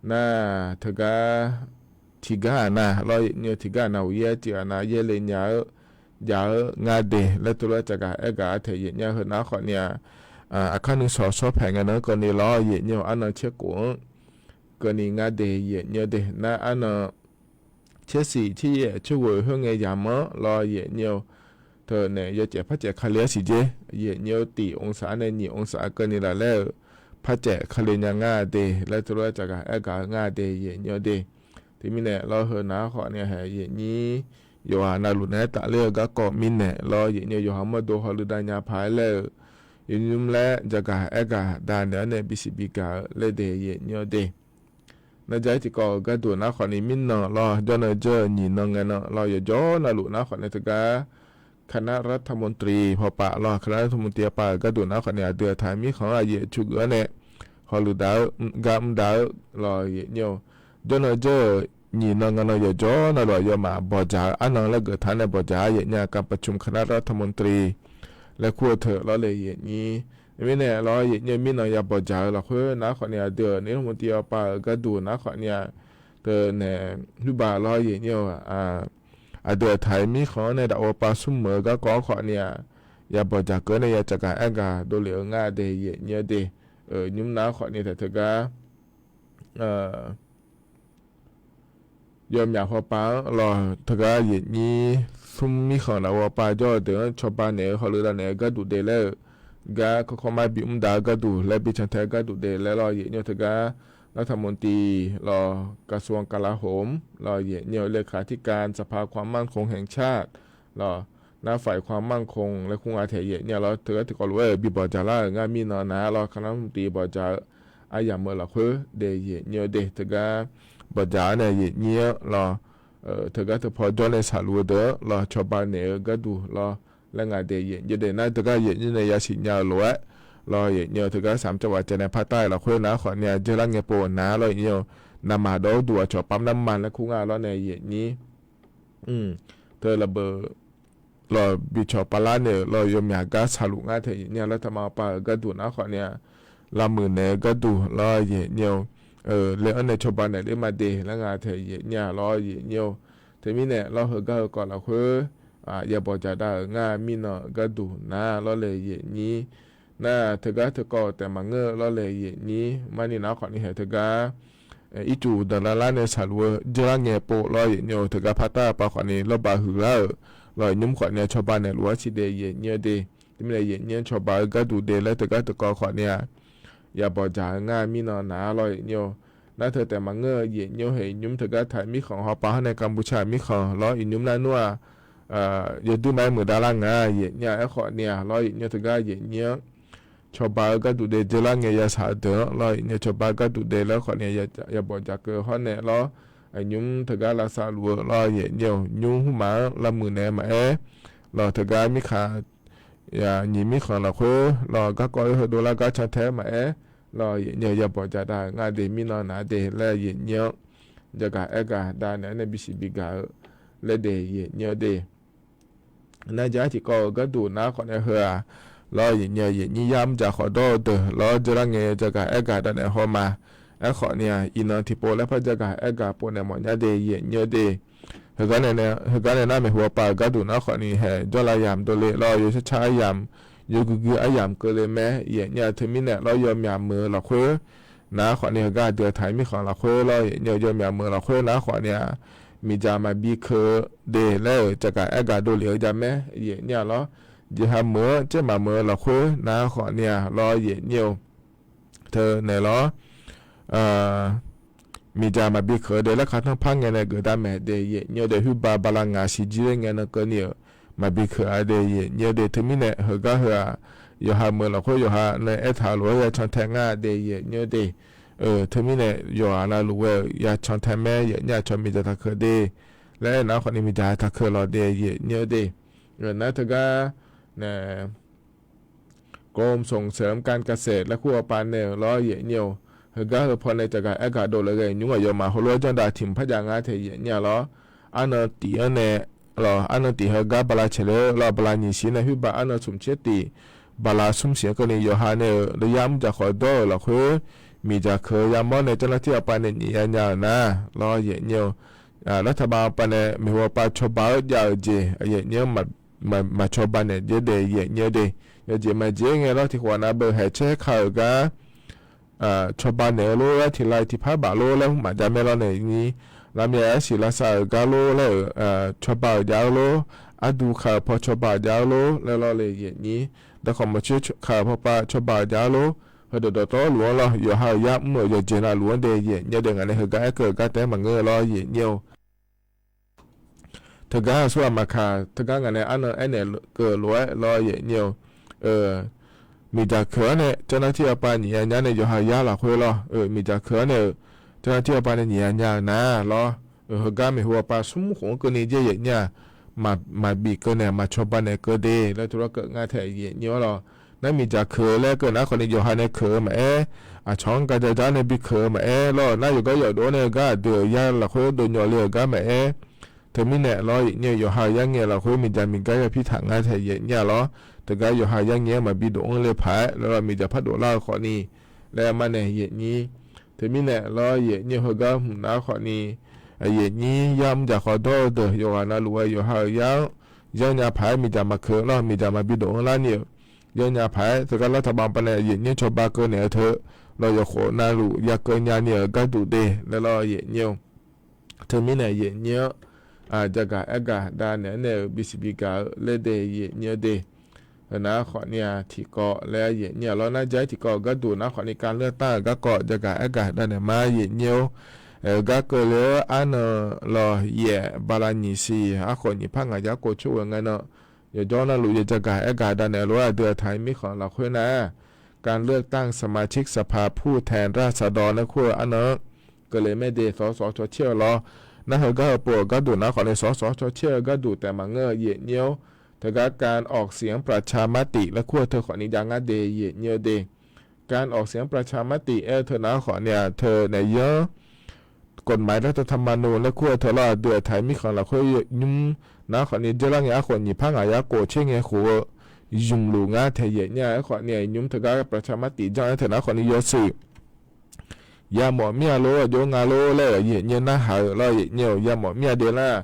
Nar teugar tiqgar aqnav lawr yaeq nyir-eu tiqgar aqnav uqyaer tiq aqnav yaerle nya-eu jav-eu nga de laer teulof-aer caqgaq aergaq-a taeq yaeq nyir-a. Heu nar khawfni-aq, aqkar nuisawq shawr paeq ngae nan-anr keuvni lawr yaeq nyir-eu arnan caerkhof-anr keuvni nga de yaeq nyir-eu de. Nar arnan caersiq caeryaef caerghof khoerngae yamq-anr lawr yaeq nyir-eu teu nae yawcaef par caef kali-aer siq jer yaeq nyir-eu tiq องศา nae nyiq องศา keuvni laf laer-euq par caef kali nya nga de laer teulof-aer caqgaq aergaq-eu nga de yaeq nyir-eu de. Teumirnae lawr heu nar khawfni haeq yaeq nyir yawqghaq navluf naeq-aer tafler-eu garkawv mirnae lawr yaeq nyir-eu yawqha mawrdo hawluiv dav nya paq-aer laer-euq yaeq nymr laer jagaq aergaq danaeq-anr nae bisiq bigaq-eu laer de yaeq nyir-eu de. Nar jar-ir tiqkawv-euq gharduq nar khawfni mirnan lawr jawrnan jawr-eu nyiq nan ngae nan lawr yawqjawr navluf nar khawfni teugar คณะรัฐมนตรี hawpav lawr คณะรัฐมนตรี hawpav-euq gharduq nar khawfni aqdui aqtaq mirkhanq-anr aqyuif aqtsu geuf-anr nae hawluiv dav-eu gar mr dav-eu lawr yaeq nyir-eu jawrnan jawr-euq nyiq nan ngae nan yawqjawr navluf aqyawfmaf bawqdzaq-eu arnan laer geuf taq-anr nae bawqdzaq-a yaeq nyir-a การประชุมคณะรัฐมนตรี laer kur-eu teu lawr le yaeq nyir. Mirnae lawr yaeq nyir-eu mirnan ya bawqdzaq-eu lafkhoer nar khawfni aqdui-euq นายกรัฐมนตรี hawpav-euq gharduq nar khawfni-aq teu nae huirbaq lawr yaeq nyir-eu aqdui aqtaq-euq mirkhanq-anr nae daqov pav smrmuiq-eu garkawv-anr khawfni-aq ya bawqdzaq keuv-anr nae ya caqgaq aergaq dovlef-eu nga de yaeq nyir-eu de. Nymr nar khawfni taef teugar yawmyaq hawpav-anr lawr teugar yaeq nyir smr mirkhanq daqov pav jawr-eu deuq-anr cawba naeq-eu hawluiv dav naeq-eu gharduq de laer-euq gar kawrkawr mar bi mr dav-eu gharduq laer bi cantae-eu gharduq de laer lawr yaeq nyir-eu teugar รัฐมนตรี lawr กระทรวงกลาโหม lawr yaeq nyir-eu เลขาธิการสภาความมั่นคงแห่งชาติ lawr nar ฝ่ายความมั่นคง laer kur nga taeq yaeq nyir-a lawr teugar tiqkawv lof-aer-euq bi bawqdzaq lar-euq ngar mirnan nar lawr คณะรัฐมนตรี bawqdzaq-eu aryamq-eu lafkhoer de yaeq nyir-eu de teugar bawqdzaq-anr nae yaeq nyir-anr lawr teugar teupaw jawr nae shaqluf-eu deuq-anr lawr cawba naeq-eu gharduq lawr laer nga de yaeq nyir de nar teugar yaeq nyir nae yasiq nya-eu lof-aer lawr yaeq nyir-eu teugar สามจังหวัด jav nae par tar-euq lafkhoer nar khawfni-aq jeurlar ngae pov nar lawr yaeq nyir-eu navmaqdawr-awr duq aqcawq pav nar ma laer kur nga lawr nae yaeq nyir teu lafbeuq lawr bi cawq pav lar naeq-euq lawr yawmyaq gar shaqluf ngar taeq yaeq nyir-a lawr taqma pav-euq gharduq nar khawfni-aq lavmuiq naeq-eu gharduq lawr yaeq nyir-eu le-anr nae cawba naeq ler ma de laer nga taeq yaeq nyir-a lawr yaeq nyir-eu teumirnae lawr heugar heukawv lafkhoer ya bawqdzaq dav-euq ngar mirnan gharduq nar lawr le yaeq nyir nar teugar teukawv-eu taef maqngeur-eu lawr le yaeq nyir marni nar khawfni haeq teugar ircuf danqlar lar nae shaqluf-eu jeurlar ngae pov lawr yaeq nyir-eu teugar par tar-eu pav khawfni lawrbaq huiqlar-euq lawr nymr khawfni cawba naeq luf-aer siq de yaeq nyir-eu de. Teumirnae yaeq nyir-anr cawba-eu gharduq de laer teugar teukawv khawfni-aq ya bawqdzaq-eu ngar mirnan nar lawr yaeq nyir-eu nar teu taef maqngeur-eu yaeq nyir-eu haeq nymr teugar taq mirkhanq hawpav-anr nae กัมพูชา mirkhanq lawr iqnymr nar nmr-aq yawduir ma-aer muiqdav lar nga yaeq nyir-a aerkhawfni-aq lawr yaeq nyir-eu teugar yaeq nyir-anr cawba-eu gharduq de jeurlar ngae ya shaq-eu deuq-anr lawr yaeq nyir-eu cawba-eu gharduq de laer khawfni ya bawqdzaq keuv hawr nae lawr aqnymr teugar lavsav luf-eu lawr yaeq nyir-eu nymr hmqmaq-anr lavmuiq naeq maqaer lawr teugar mirkhanq nyiq mirkhanq lafkhoer lawr garkawv-eu heudov lar gar cantae-aer maqaer lawr yaeq nyir-eu ya bawqdzaq dav-euq ngar de mirnan nar de laer yaeq nyir-anr jagaq aergaq dav naeq-aer nae bisiq bigaq-eu laer de yaeq nyir-eu de. Nar ja-aer tiqkawv-euq gharduq nar khawfni heu-aq, lawr, yaeqnyir-eu yaeqnyir yar mrjaq khawf dawr-eu deuq lawr, dzeurlar ngae yawjagaq aergaq dawq naeq haw ma. Aerkhawfni-aq, iqnan tiqpov laer par jagaq aergaq pov naeq mawf nya de yaeqnyir-eu de. Heugar nae nar maeqhu pav-euq gharduq nar khawfni haeq jawrlav yamq dovle lawr, yawshar car aryamq, yawguir guir aryamq keuvle mae yaeqnyir-aq. Teumirnae lawr, yawmyaq meuq-eu lafkhoer nar khawfni heugar aqdui aqtaq-iq mirkhanq lafkhoer lawr yaeqnyir-eu, yawmyaq meuq-eu lafkhoer nar khawfni-aq, miqdzaq maqbi keuv de laer-euq jagaq aergaq dovle-eu jamaer yaeqnyir-a lawr. Jeqha meuq-anr caer maqmeuq-eu lafkhoer nar khawfni-aq lawr yaeqnyir-eu, teunaeq lawr, miqdzaq maqbi keuv-eu de laer khartanr par ngae nae geufdav maeq de yaeqnyir-eu de. Khoerbav bala ngaq siqjir ler ngae nan keuvni-euq maqbi keuv-a de yaeqnyir-eu de. Teumirnae heugar heu-aq, yawqha meuq lafkhoer yawqha nae aertaq-eu lof-aer yacan tae ngar de yaeqnyir-eu de. Teumirnae yawqghaq navluf ghae-euq yacan tae mae yaeqnyir-aq. Cawq miqdzaq taqkeuv de laer aernar khawfni miqdzaq taqkeuv lawq de yaeqnyir-eu de. Nar teugar nae กรมส่งเสริมการเกษตร laer kur-eu pav nae-euq lawr yaeqnyir-eu, heugar heu pawnae jagaq aergaq dovle ghae nymr aqyawfmaf heulof-aer janrdav tiq mq par jav ngar tae yaeqnyir-a lawr. Arnan tif-anr nae lawq, arnan tif heugar bala caeq ler lawr, bala nyiq siq nae khoerbav arnan smq tser tif, bala smr siq-anr keuvni yawqha nae-euq yar mrjaq khawf dawr-euq lafkhoer, miqdzaq keuv yamawr nae janrlar tir-eu pav nae nyiq ya nya-euq nar lawr yaeqnyir-eu, lartaqbav pav nae maeqhu pav cawba-anr jav-euq jeq yaeqnyir-anr maqcawba naeq dzer de yaeqnyir-eu de. Yawjeq maqjeq ngae lawr, tiqkhof nav beu haeq caer ka-euq gar cawba naeq-eu lor laer tiq lai tiq par baf lor laer mrmaf jav mae lawr naeq nyir. Lavmyav arsiq lavsav-euq gar lor laer-euq cawba-euq jav-eu lor, ardu ka-euq paw cawba-euq jav-eu lor laer lawr le yaeqnyir. Darkawq mawrcoer ka-euq pawpav cawba-euq jav-eu lor, heudawq dawqtawvluf-anr lawr, yawqha-euq yar mr-euq yawqjeq navluf-anr de yaeqnyir-eu de. Ngaq nae heugar aerkeuv-eu gar taef-aer maqngeur-eu lawr yaeqnyir-eu. Teugar aqsurghaq maqkaq, teugar ngaq nae arnan aernaeq keuv lof-aer lawr yaeqnyir-eu, miqdzaq keuv-anr nae janrlar tir-eu pav nyiq ya nya nae yawqha yar lafkhoer lawr, miqdzaq keuv-anr nae-euq janrlar tir-eu pav nae nyiq ya nya-euq nar lawr, heugar maeqhu pav smr khof-anr keuvni dzer yaeqnyir-aq, maqbif keuv naeq maqcawba naeq keuv de laer tov lawr keuv ngar tae yaeqnyir-awr lawr. Nar miqdzaq keuv laer keuv nar khawfni yawqha nae keuv-eu maqaer, aqcawq-anr gar ja ja nae bi keuv-eu maqaer lawr, nar yawqgar yawqdov-anr nae gar aqdui-euq yar lafkhoer dov nyawq le-euq gar maqaer, teumirnae lawr yaeqnyir-eu yawqha-euq yar ngae lafkhoer miqdzaq miqgar ya pirtaq ngar tae yaeqnyir-a lawr. Teugar yawqha-euq yar ngae-anr maqbi dov-anr le paq-aer lawr, miqdzaq par dovlar-eu khawfni laer ma nae yaeqnyir. Teumirnae lawr yaeqnyir-eu heugar hmq nar khawfni, yaeqnyir yar mrjaq khawf dawr-eu deuq yawqghaq navluf-aer yawqha-euq yar-anr yanrnya paq-aer miqdzaq maqkeuv lawr, miqdzaq maqbi dov-anr larni-euq yanrnya paq-aer teugar lartaqbav pav nae yaeqnyir cawba keuv naeq-eu teu lawr, yawqkhof navluf ya keuv nyani-euq gharduq de laer lawr yaeqnyir-eu. Teumirnae yaeqnyir-anr jagaq aergaq dav naeq-aer nae-euq bisiq bigaq-eu laer de yaeqnyir-eu de. Heunar khawfni-aq tiqkawv laer yaeqnyir-a lawr, nar ja-aer tiqkawv-euq gharduq nar khawfni การเลือกตั้ง-euq garkawv jagaq aergaq dav naeq ma yaeqnyir-or. Aer-eu gar keuvle-awr arnan lawr yaef bala nyiq siq arkhof nyiq par ngaq yar kov coer ghae ngae nan, yawqjawr navluf ya jagaq aergaq dav naeq lof-aer aqdui aqtaq-iq mirkhanq lafkhoer nar-aq, การเลือกตั้งสมาชิกสภาผู้แทนราษฎร laer kur-eu arnan-anr keuvle mae de สส cawcaer-eu lawr. Nar heugar heupov-euq gharduq nar khawfni สส cawcaer-eu gharduq taef maqngeur-eu yaeqnyir-or. Teugar การออกเสียงประชามติ laer kur-eu teu khawfni jav ngar de yaeqnyir-eu de. การออกเสียงประชามติ aer-eu teu nar khawfni-aq teu naeq yanr กฎหมายรัฐธรรมนูญ laer kur-eu teu lawr, aqdui aqtaq-iq mirkhanq lafkhoer nymr nar khawfni dzeurlar ngae arkhof nyiq par ngaq yar kov coer ngae khof-eu zmqluf ngar tae yaeqnyir-a. Aerkhawfni-aq nymr teugar ประชามติ janr-aer teu nar khawfni yawshuif yamawf mir-a lor, aqjox nga lor laer-euq yaeqnyir narhaq-eu lawr yaeqnyir-eu, yamawf mir-a de lar.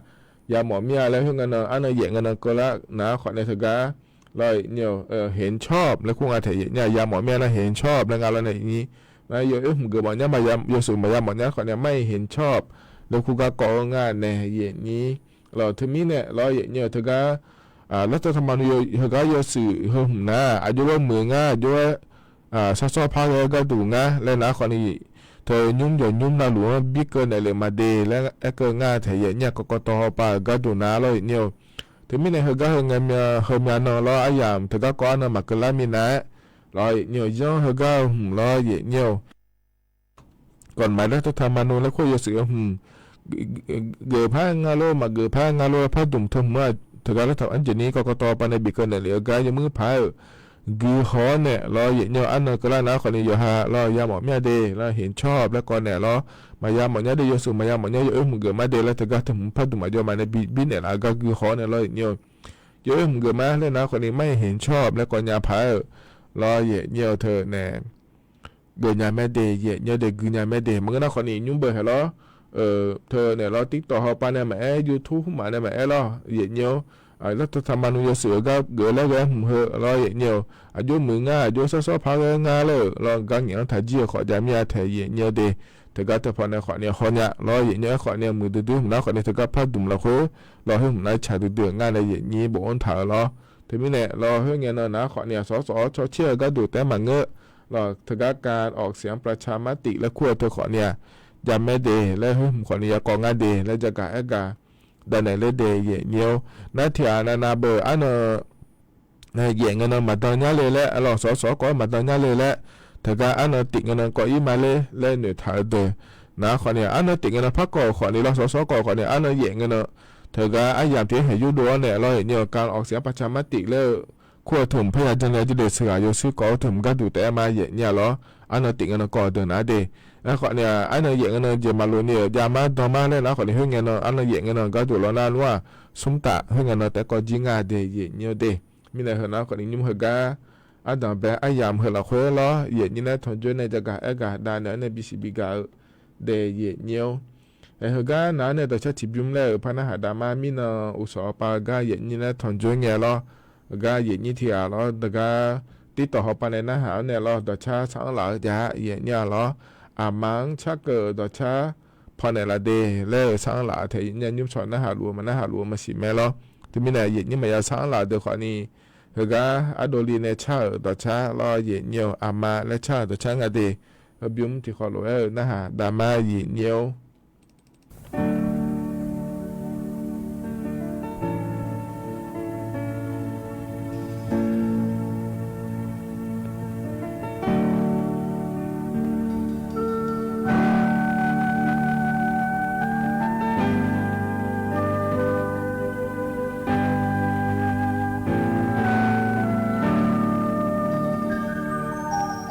Yamawf mir-a laer khoer ngae nan arnan yaef ngae nan keuvlar nar khawfni teugar lawr yaeqnyir-eu, เห็นชอบ laer kur nga tae yaeqnyir-a. Yamawf mir-a nar เห็นชอบ laer nga lawr nae nyir. Nar yawoer hmq geuf mawf nyar ma, yawshuif maqya mawf nyar khawfni-aq ไม่เห็นชอบ laer kur garkawv-eu ngar nae yaeqnyir. Lawr teumirnae lawr yaeqnyir-eu teugar รัฐธรรมนูญ heugar yawshuif heu hmq nar aqjox-aer muiq ngar, aqjox-aer sharsawr par ghae-eu gharduq ngar laer nar khawfni teu nymr yawq nymr navluf-anr birkeuv naeqle ma de laer aerkeuv ngar tae yaeqnyir-a. กกต hawpav-euq gharduq nar lawr yaeqnyir-eu. Teumirnae heugar heu ngae mya heumya nan lawr aryamq teugar kawv arnan maqkeuv lar minav-aer lawr yaeqnyir-eu, yanr heugar-eu hmq lawr yaeqnyir-eu กฎหมายรัฐธรรมนูญ laer kur-eu yawshuif-eu hmq geuf par-aer nga lor, maqgeuf par-aer nga lor, par dmq teu hmq-aq teugar lar taq-anr jeq ni กกต pav nae bifkeuv naeqlef-eu gar yawmuir paq-aer-euq guihaw-awr nae lawr yaeqnyir-eu arnan keuvlar nar khawfni yawqha lawr yamawf mir-a de lawr เห็นชอบ laer kawv naeq lawr. Maqya mawf nyar de, yawshuif maqya mawf nyar, yawoer hmq geuf mar de laer teugar teu hmq par dmq aqjox ma nae bi bifnaeq laf-eu gar guihaw-awr nae lawr yaeqnyir-eu. Yawf-aer hmq geuf ma laer nar khawf ni ไม่เห็นชอบ laer kawv nya paq-aer-euq lawr, yaeqnyir-eu teu nae geuf nya mae de, yaeqnyir-eu de gui nya mae de. Maqngeur nar khawf ni nymr beuq haeq lawr, teu naeq lawr, TikTok hawpav nae maqaer, YouTube hmq maf nae maqaer lawr, yaeqnyir-awr, lartaq taqma nui yawshuif-eu gar geuf laer ghae-aer hmq heu lawr, yaeqnyir-eu, aqjox muiq ngar, aqjox sawrsawr par ghae ngar laer-euq lawr, gar ngaeq-anr taqjir-eu khawf jav mir-a taeq, yaeqnyir-eu de. Teugar teu pawnae khawf ni haw nya lawr, yaeqnyir-aer khawf ni muiqdui dui hmq nar khawf ni teugar par dmq lafkhoer lawr, khoer hmq nar caq duidui-euq ngar nae yaeqnyir bofanr taq-euq lawr. Teumirnae lawr, khoerngae nan nar khawf ni-aq, sawrsawr cawcaer-eu gharduq taef-aer maqngeur lawr, teugar การออกเสียงประชามติ laer kur-eu teu khawf ni-aq, jav mae de laer, khoer hmq khawf ni yakawv ngar de laer jagaq aer gaq danaeq ler de, yaeqnyir-awr. Nar tiq ghaq navnav beu arnan yaef ngae nan maqdan nyar le laer, lawr sawrsawr kawv-aer maqdan nyar le laer, teugar arnan tif ngae nan kawv-ir ma ler laer noeqtaq-eu deuq. Nar khawf ni arnan tif ngae nan par kawv-euq khawf ni lawr, sawrsawr kawv-euq khawf ni arnan yaef ngae nan teugar aryamq tiq-aer haeq yurdov-awr nae lawr, yaeqnyir-eu การออกเสียงประชามติ laer-eu kur-eu teu hmq parya janr le jir de, sheuqghaq yawshuir kawv-eu teu hmq gharduq taef-aer ma, yaeqnyir-a lawr. Arnan tif ngae nan kawv-eu deuq nar de. Aerkhawf ni-aq, arnan yaef ngae nan jeq maqlof ni-euq jav mar dan mar laer nar khawf ni, khoerngae nan arnan yaef ngae nan gharduq lawr nar nmr-aq, smr taf khoerngae nan taef kawv jir ngar de, yaeqnyir-awr de. Mirnae heu nar khawf ni nymr heugar ardanq bae aryamq heu lafkhoer lawr, yaeqnyir nae tanqjoer nae jagaq aer gaq danaeq-anr nae bisiq bigaq-eu de, yaeqnyir-awr. Aer, heugar nar nae dawqcar tiqbymr laer-euq par narhaq dav mar, mirnan uqshawq pav-eu gar yaeqnyir nae tanqjoer ngae lawr, heugar yaeqnyir tiq ghaq lawr, deuq gar TikTok hawpav nae narhaq-awr nae lawr, dawqcar sar-anr laf-eu jav yaeqnyir-a lawr. Aqma-anr carkeuv-euq dawqcar pawnaeq laf de laer-euq sar-anr laf-eu taeq, yaeqnyir-a nymr cawq narhaq luf-eu maqnarhaq luf-eu maqsiq mae lawr. Teumirnae yaeqnyir maqya sar-anr laf-eu deuq khawf ni, heugar ardovli nae car-euq dawqcar lawr, yaeqnyir-eu aqma laer car-euq dawqcar nga de. Heubymr tiqkhawf lof-aer-eu narhaq dav mar, yaeqnyir-awr.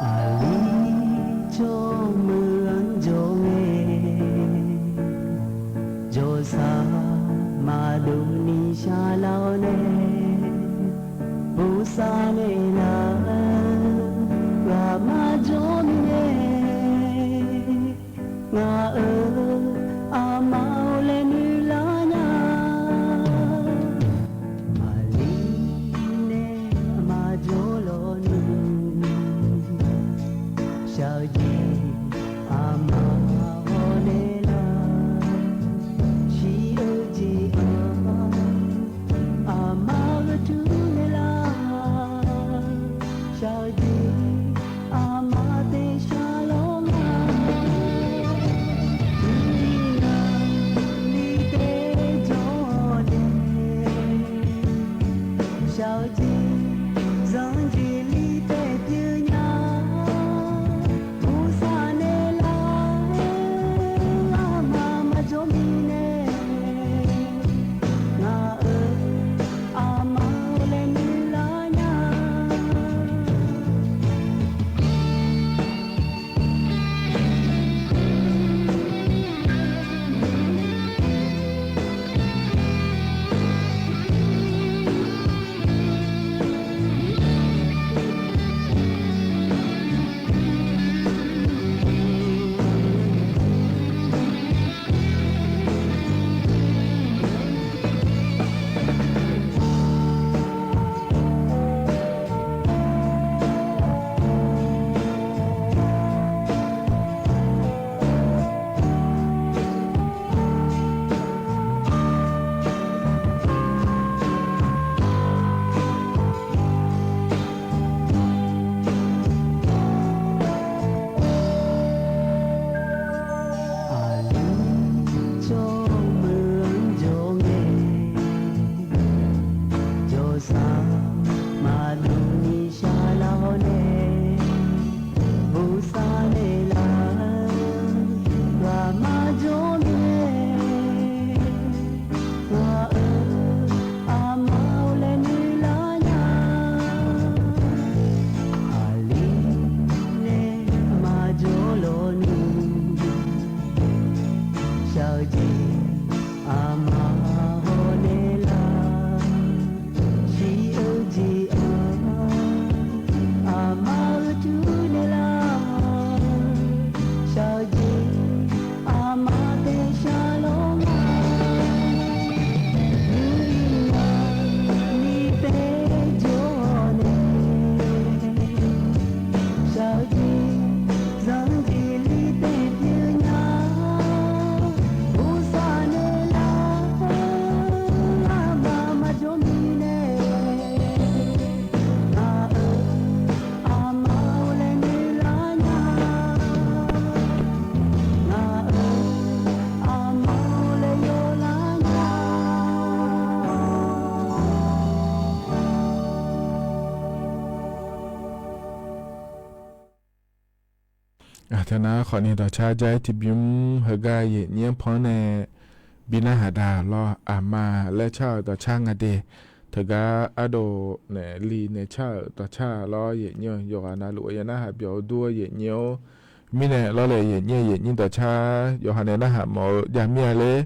Aqli jawr meuq-anr jawr ngae, jawrsar maqdov ni shar lar-awr nae, bosav naeqlaf-eu ghaqmar jawr mirnae, ngaq-euq aqma-or laer noeqlar nya. Aqli nae maqjawr lawq ni, shaq-eu jeq aqma hawr nae lar, shir-eu jeq-anr aqma gheurtur nae lar, shaq-eu jeq aqma tersar lawr nga. Uiqnan li tae jawr-awq nae, shaq-eu jeq zanqjeq li tae pyeuf nya. Bosav Aq, teunar khawfni dawqcar jar-aer tiqbymr heugar yaeqnyir-anr pan-anr nae bi narhaq daq lawr, aqma laer car-euq dawqcar nga de. Teugar ardov naeq li naeq car-euq dawqcar lawr, yaeqnyir-eu yawqghaq navluf-eu ya narhaq byawq-eu dur-eu yaeqnyir-or. Mirnae lawrle yaeqnyir-eu yaeqnyir dawqcar yawqha nae narhaq mawf-eu jav mir-a ler.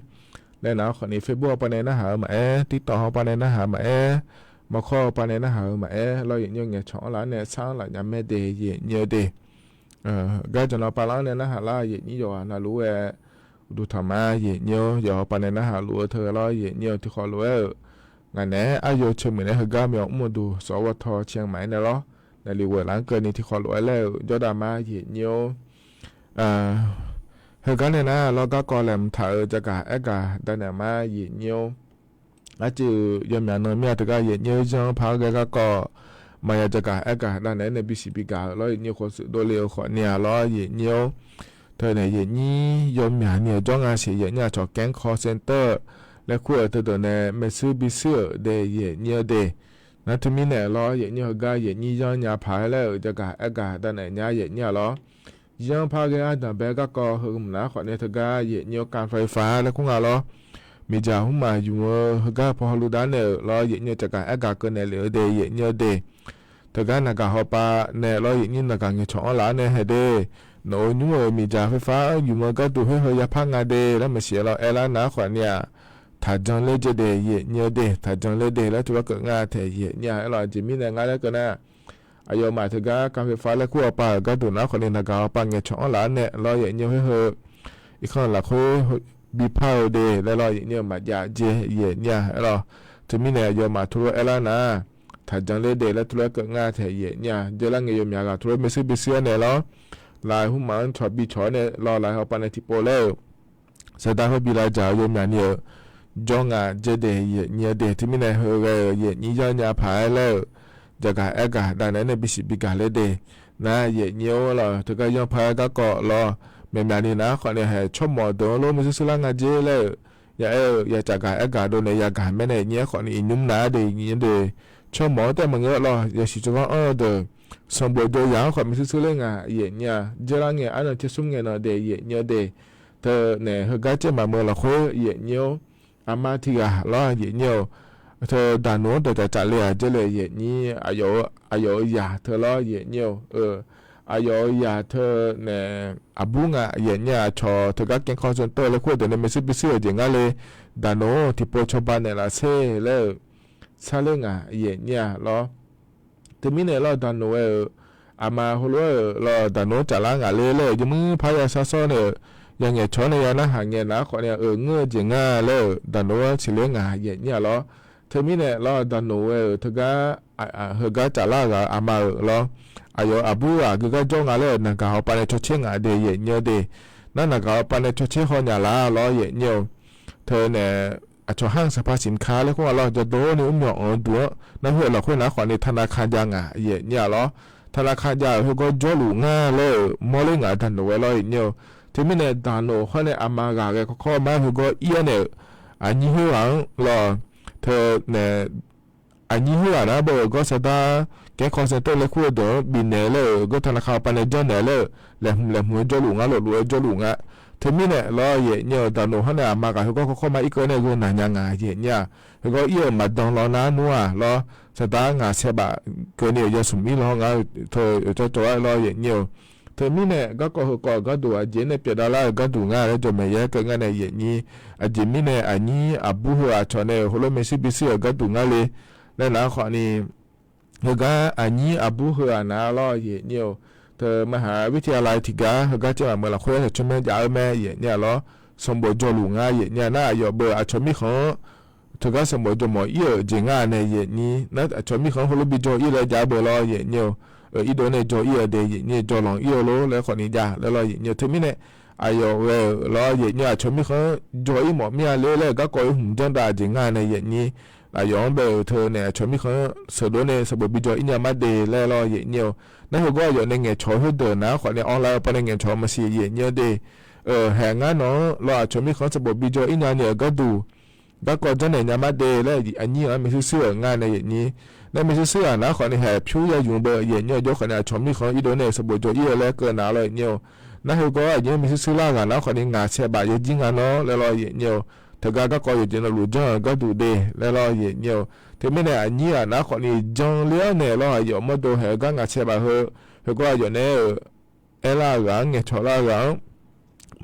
Laer nar khawfni Facebook hawpav nae narhaq-eu maqaer, TikTok hawpav nae narhaq-eu maqaer, mawrkawr hawpav nae narhaq-eu maqaer lawr, yaeqnyir-eu ngaeqcawq-anr laf-anr nae sar-anr laf nya mae de yaeqnyir-eu de. Gar jaqnan pavlar-anr nae narhaq lar yaeqnyir yawqghaq navluf-aer, uqduq taqma yaeqnyir-or, yawqha hawpav nae narhaq luf-eu teu lawr yaeqnyir-eu tiqkhawf lof-aer-euq ngaq naeq-aer aryo ceuq muiq naeq heugar myawq mr-eu duq sawq-awr ghaw taw ciq-anr maqaer nae lawr, naeqli ghoeq laf-anr keuvni tiqkhawf lof-aer laer-euq jawrdav ma yaeqnyir-or. Heugar nae nar lawr garkawv laeqhmq taq-euq jagaq aergaq dav naeq ma yaeqnyir-or. Arcuiv yawmyaq nan mir-a teugar yaeqnyir-eu zanr par-aer ghae garkawv maqya jagaq aergaq dav naeq-aer nae bisiq bigaq-euq lawr, yaeqnyir khawf shuif dovle-eu khawfni-aq lawr yaeqnyir-or. Teunae yaeqnyir yawmyaq ni-euq jawr nga siq yaeqnyir aqcawq Kengkhaw Center laer kur-euq teudeuq nae maershuir bisuir-euq de yaeqnyir-eu de. Nar teumirnae lawr yaeqnyir heugar yaeqnyir zanr nya paq-aer laer-euq jagaq aergaq dav naeq nya yaeqnyir-aq lawr. Zanr par ghae-aer danqbae garkawv heu mqnar khawfni teugar yaeqnyir-eu การไฟฟ้า laer kur nga lawr. Miqdzaq hmrmaf ymq-eu heugar paw hawluf dav naeq-euq lawr yaeqnyir-eu jagaq aergaq keuv naeq lef-eu de yaeqnyir-eu de. Teugar naqgaq hawpav nae lawr yaeqnyir naqgaq ngaeqcawq-anr laf-anr nae hae de. Nawq-euq nymr-euq miqdzaq ไฟฟ้า ymq-eu gharduq khoer heu yapar nga de laer maqsiq-aer lawr aerlar nar khawfni-aq, taqjan ler jeq de yaeqnyir-eu de, taqjan ler de laer tuvlar keuv nga taeq yaeqnyir-a. Aerlawq aqjeq mirnae ngar laer keuv nar, aqyawfmaf teugar การไฟฟ้า laer kur hawpav-euq gharduq nar khawfni naqgaq hawpav ngaeqcawq-anr laf-anr nae lawr yaeqnyir-eu khoer heu irkanr lafkhoer bipar-eu de laer lawr yaeqnyir-eu maqjav jeq yaeqnyir-a. Aerlawq teumirnae aqyawfmaf tuvlar aerlar nar, taqjan ler de laer tuvlar keuv nga taeq yaeqnyir-a. Jeq lar ngae yawmyaq ghaq tuvlar maershuir bisuir-aer naeq lawr. Laf hmrmaf-anr cawq bi cawq-aer nae lawr laf hawpav nae tiqpov laer-euq saqdaq heu bi lavdzaq-eu yawmyaq ni-euq jawr nga jeq de yaeqnyir-eu de. Teumirnae heu ghae-euq yaeqnyir zanr nya paq-aer laer-euq jagaq aergaq dav naeq-aer nae bisiq bigaq ler de. Nar yaeqnyir-or lawr teugar zanr par-aer garkawv lawr, myaqmyaq ni nar khawfni haeq tsawrmawf deuq-anr lor maershuir shuir lar nga jeq laer-euq ya aer-eu ya caqgaq aergaq dov naeq yagaq maer nae yaeqnyir-aer khawfni iqnymr nav-ar de yaeqnyir de. Tsawrmawf-anr taef maqngeur lawr yasiq tsawrganr anr-eu deuq sanqbof jov yaq-anr khawf maershuir shuir ler nga yaeqnyir-a. Jeq lar ngae arnan tser smr ngae nan de yaeqnyir-eu de. Teunae heugar caev maqmeuq lafkhoer yaeqnyir-or. Aqma tiq ghaq lawr yaeqnyir-eu. Teu daqnoq-anr dawqcaf caf le-aq jeq laer yaeqnyir aqyawf-eu zaq teu lawr yaeqnyir-eu. Aqyawf-eu zaq teunae aqbur nga yaeqnyir-a. Aqcawq teugar แกงคอลเซ็นเตอร์ laer kur-eu deuq nae maershuir bisuir-euq jeq ngar le. Daqnoq-anr tiqpov cawba naeqlaf sher laer-euq sharler nga yaeqnyir-a lawr. Teumirnae lawr daqnoq ghae-euq aqma heulof-aer-euq lawr daqnoq-anr caflar ngaq ler laer-euq jawrmuir parya shar sawr nae-euq yangaeq cawq-anr nae ya narhaq ngae nar khawfni-aq euq ngeur-eu jeq ngar laer-euq daqnoq-anr siqler nga yaeqnyir-a lawr. Teumirnae lawr daqnoq ghae-euq teugar heugar caflar ghaq-eu aqma-euq lawr, aqyawf aqbur ghaq geugar jawr nga laer-euq naqgaq hawpav nae cawtser ngaq de yaeqnyir-eu de. Nar naqgaq hawpav nae cawtser haw nyaf lar lawr yaeqnyir-eu. Teunae aqcawq ห้างสรรพสินค้า laer kur nga lawr jadov ni mrmyawq anq-eu duq-anr nar khoer-eu lafkhoer nar khawfni ธนาคาร jav ngaq yaeqnyir-a lawr. ธนาคาร jav-euq khoergawr jawrluf ngar laer-euq mawrler ngaq daqnoq ghae lawr yaeqnyir-eu. Teumirnae daqnoq hawr nae aqma ghaq ghae kawrkawr mar khoergawr ir-awr nae-euq aqnyir khoerghaq-anr lawr. Teunae aqnyir khoerghaq nar beu-euq gawr saqdar แกงคอลเซ็นเตอร์ laer kur-eu deuq-anr bifnaeq laer-euq gawr ธนาคาร hawpav nae janrnaeq laer-euq laeqhmq laeqhmq-eu jawrluf ngar lofluf-aer jawrluf nga. Teumirnae lawr yaeqnyir-eu daqnoq hawr nae aqma ghaq khoergawr kawrkawr mar ir keuv nae gheu naq nya ngaq yaeqnyir-a. Khoergawr ir-euq maqdan law nar nmr-aq lawr saqdar ngaq saerbaf keuvni-euq yasmq ir law ngar-eu teu-euq cawv cawv-aer lawr yaeqnyir-eu. Teumirnae garkawv heukawv-euq gharduq aqjeq nae pyeufdav lar-euq gharduq ngar laer jawqmaeq yaer keuv ngar nae yaeqnyir. Aqjeq mirnae aqnyir aqbur heu aqcawq nae-euq heulof maershuir bisiq-euq gharduq ngar le laer nar khawfni heugar aqnyir aqbur heu-aq nar lawr yaeqnyir-eu. Teu maqhaq วิทยาลัย tiqgar heugar caev maqmeuq lafkhoer-aer taqcawr maer jav-eu mae yaeqnyir-a lawr. Sanqbof jawrluf ngar yaeqnyir-a nar aqyawf beu aqcawq mirkhanq-anr teugar sanqbof jawrmawf ir-euq jeq ngar nae yaeqnyir nar aqcawq mirkhanq-anr heulof bi jawr ir laer jav beu lawr yaeqnyir-eu. Irdov nae jawr ir-eu de yaeqnyir jawrlanq ir-eu lor laer khawfni jav laer lawr yaeqnyir-eu. Teumirnae aqyawf ghae-euq lawr yaeqnyir aqcawq mirkhanq-anr jawr ir mawf mir-a ler laer-euq garkawv-eu hmq janrdav jeq ngar nae yaeqnyir. Aqyawf-anr bae-euq teu nae aqcawq mirkhanq-anr sheuqdov nae sanqbof bi jawr ir nya mar de laer lawr yaeqnyir-eu. Nar heugawr aqyawf nae ngaeqcawq khoerdeuq nar khawfni online-eu pav nae ngaeqcawq maqsiq yaeqnyir-eu de. Haeq ngar nawq-anr lawr aqcawq mirkhanq-anr sanqbof bi jawr ir nya ni-euq gharduq garkawv janrnaeq nya mar de laer aqnyir-anr maershuir shuir-euq ngar nae yaeqnyir. Nar maershuir shuir-aq nar khawfni haeq pyur ya ymq beu yaeqnyir-eu jawr khawfni aqcawq mirkhanq irdov nae sanqbof jawr ir-eu laer keuv nar lawr yaeqnyir-eu. Nar heugawr aqnyir-anr misuir suir lar ghaq nar khawfni ngaq saeqbaf yajir nga nawr laer lawr yaeqnyir-eu. Teugar garkawv yawqjeq navluf janr-euq gharduq de laer lawr yaeqnyir-eu. Teumirnae aqnyir-aq nar khawfni janler-awr nae lawr aqyawf mawrdo haeq-eu gar ngaq saeqbaf heu, heugawr aqyawf naeq-aer-euq aerlar-eu ghaq-anr ngaeqcawq lar-eu ghaq-anr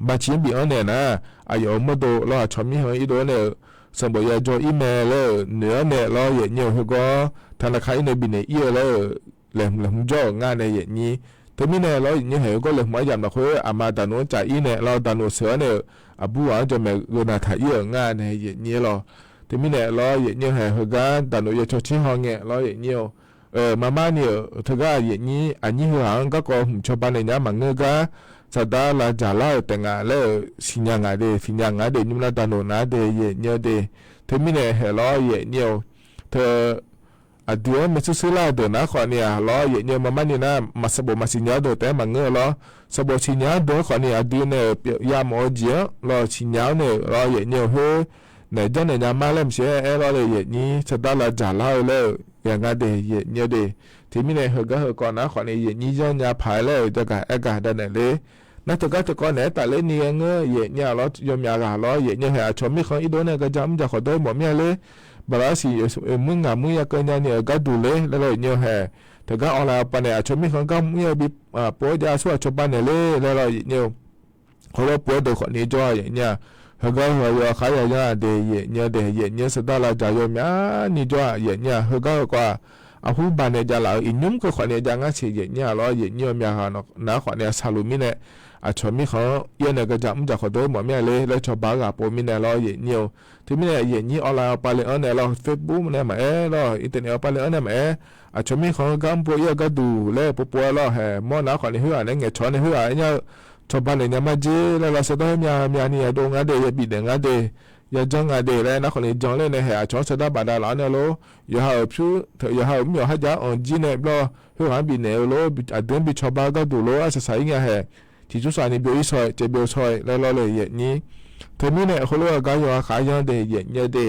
baciq-anr bif-anr naeq nar, aqyawf-euq mawrdo lawr aqcawq mirkhanq irdov-anr nae-euq sanqbof ya jawr-ir mae laer-euq noeq-anr nae lawr yaeqnyir-eu. Heugawr taqnaqka ir nae bifnaeq ir-eu laer-euq laeqhmq laeqhmq jawr-euq ngar nae yaeqnyir. Teumirnae lawr yaeqnyir haeq heugawr laeqhmq aryamq lafkhoer aqma daqnoq-anr caf ir nae lawr daqnoq sheuq-awr nae-euq aqbur ghaq-anr jawqmaeq gheu naq taq ir-euq ngar nae yaeqnyir lawr. Teumirnae lawr yaeqnyir haeq heugar daqnoq ya cawq tser haw ngae lawr yaeqnyir-eu. Maqmar ni-euq teugar yaeqnyir aqnyir heughaq-anr garkawv hmq cawba naeq nya maqngeur gar saqdaq lavdzaq lar-euq taef nga laer-euq siqnya ngaq de, siqnya ngaq de nymr nar daqnoq nar de yaeqnyir-eu de. Teumirnae haeq lawr yaeqnyir-eu. Teu aqdui-anr maershuir shuir lar-eu deuq nar khawfni-aq lawr yaeqnyir-eu maqmar ni nar maqsanqbof maqsiqnya-eu deuq taef-aer maqngeur-eu lawr. Sanqbof siqnya-anr deuq-anr khawfni aqdui nae-euq pyeuf yamawf-eu jeq-anr lawr siqnya-awr nae-euq lawr yaeqnyir-eu khoer naeq janrnaeq nya mar laer maqsiq-aer aer lawr le yaeqnyir saqdaq lavdzaq lar-eu laer-euq ya ngar de yaeqnyir-eu de. Teumirnae heugar heukawv nar khawfni yaeqnyir janrnya paq-aer laer-euq jagaq aergaq danaeq ler. Nar teugar teukawv naeq-aer tafler ni ghae ngeur yaeqnyir-aq lawr yawmyaf ghaq lawr yaeqnyir haeq aqcawq mirkhanq irdov nae gaqja mr jaq khawf dawr-ir mawf mir-a ler. Baqlar siq muir ngaq muir ya keuv nya ni-euq gharduq ler laer lawr yaeqnyir haeq. Teugar awqlaeq awqpav naeq aqcawq mirkhanq gar mr-ir-eu bi pov-aer jav aqsur aqcawq ba naeq ler laer lawr yaeqnyir-eu. Hawlawr pov-aer deuq khawfni jawr-a yaeqnyir-aq. Heugar heu-aq yawkhav ya yanr-a de yaeqnyir de yaeqnyir saqdaq lavdzaq yawmyaf ni jawr-a yaeqnyir-aq heugar heukawv-aq. Aqhur baq naeq jav laf-euq iqnymr keuv khawfni jav ngar siq yaeqnyir-aq lawr yaeqnyir-eu myaq ghaq nar khawfni saqluf mirnae aqcawq mirkhanq-anr yaer nae gaqja mr jaq khawf dawr-ir mawf mir-a ler laer cawba-aer ghaq pov mirnae lawr yaeqnyir-eu. Teumirnae yaeqnyir awqlaeq awqpav le-anr nae lawr Facebook nae maqaer lawr internet awqpav le-anr nae maqaer aqcawq mirkhanq-anr gar mr pov-ir-eu gharduq laer pov pov-aer lawr haeq mawr nar khawfni khoerghaq nae ngaeqcawq nae khoerghaq aernya-eu cawba naeq nya mar jer laer lawr saqdaq myav myav ni yadov ngar de yabif daef ngar de yajanr nga de laer nar khawfni jan ler nae haeq aqcawq-anr saqdaq bafdav laf-awr nae lor. Yawqha-euq pyur yawqha-euq mr yawq har jar anq jir nae lawr khoerghaq-anr bifnaeq-eu lor aqdui-anr bi cawba-eu gharduq lor arsaq saq-ir nya haeq. Tiqcur saq ni byov-ir shaw-aer caev byov shaw-aer laer lawr le yaeqnyir. Teumirnae heulof-aer gar yawqha khav yanr de yaeqnyir de.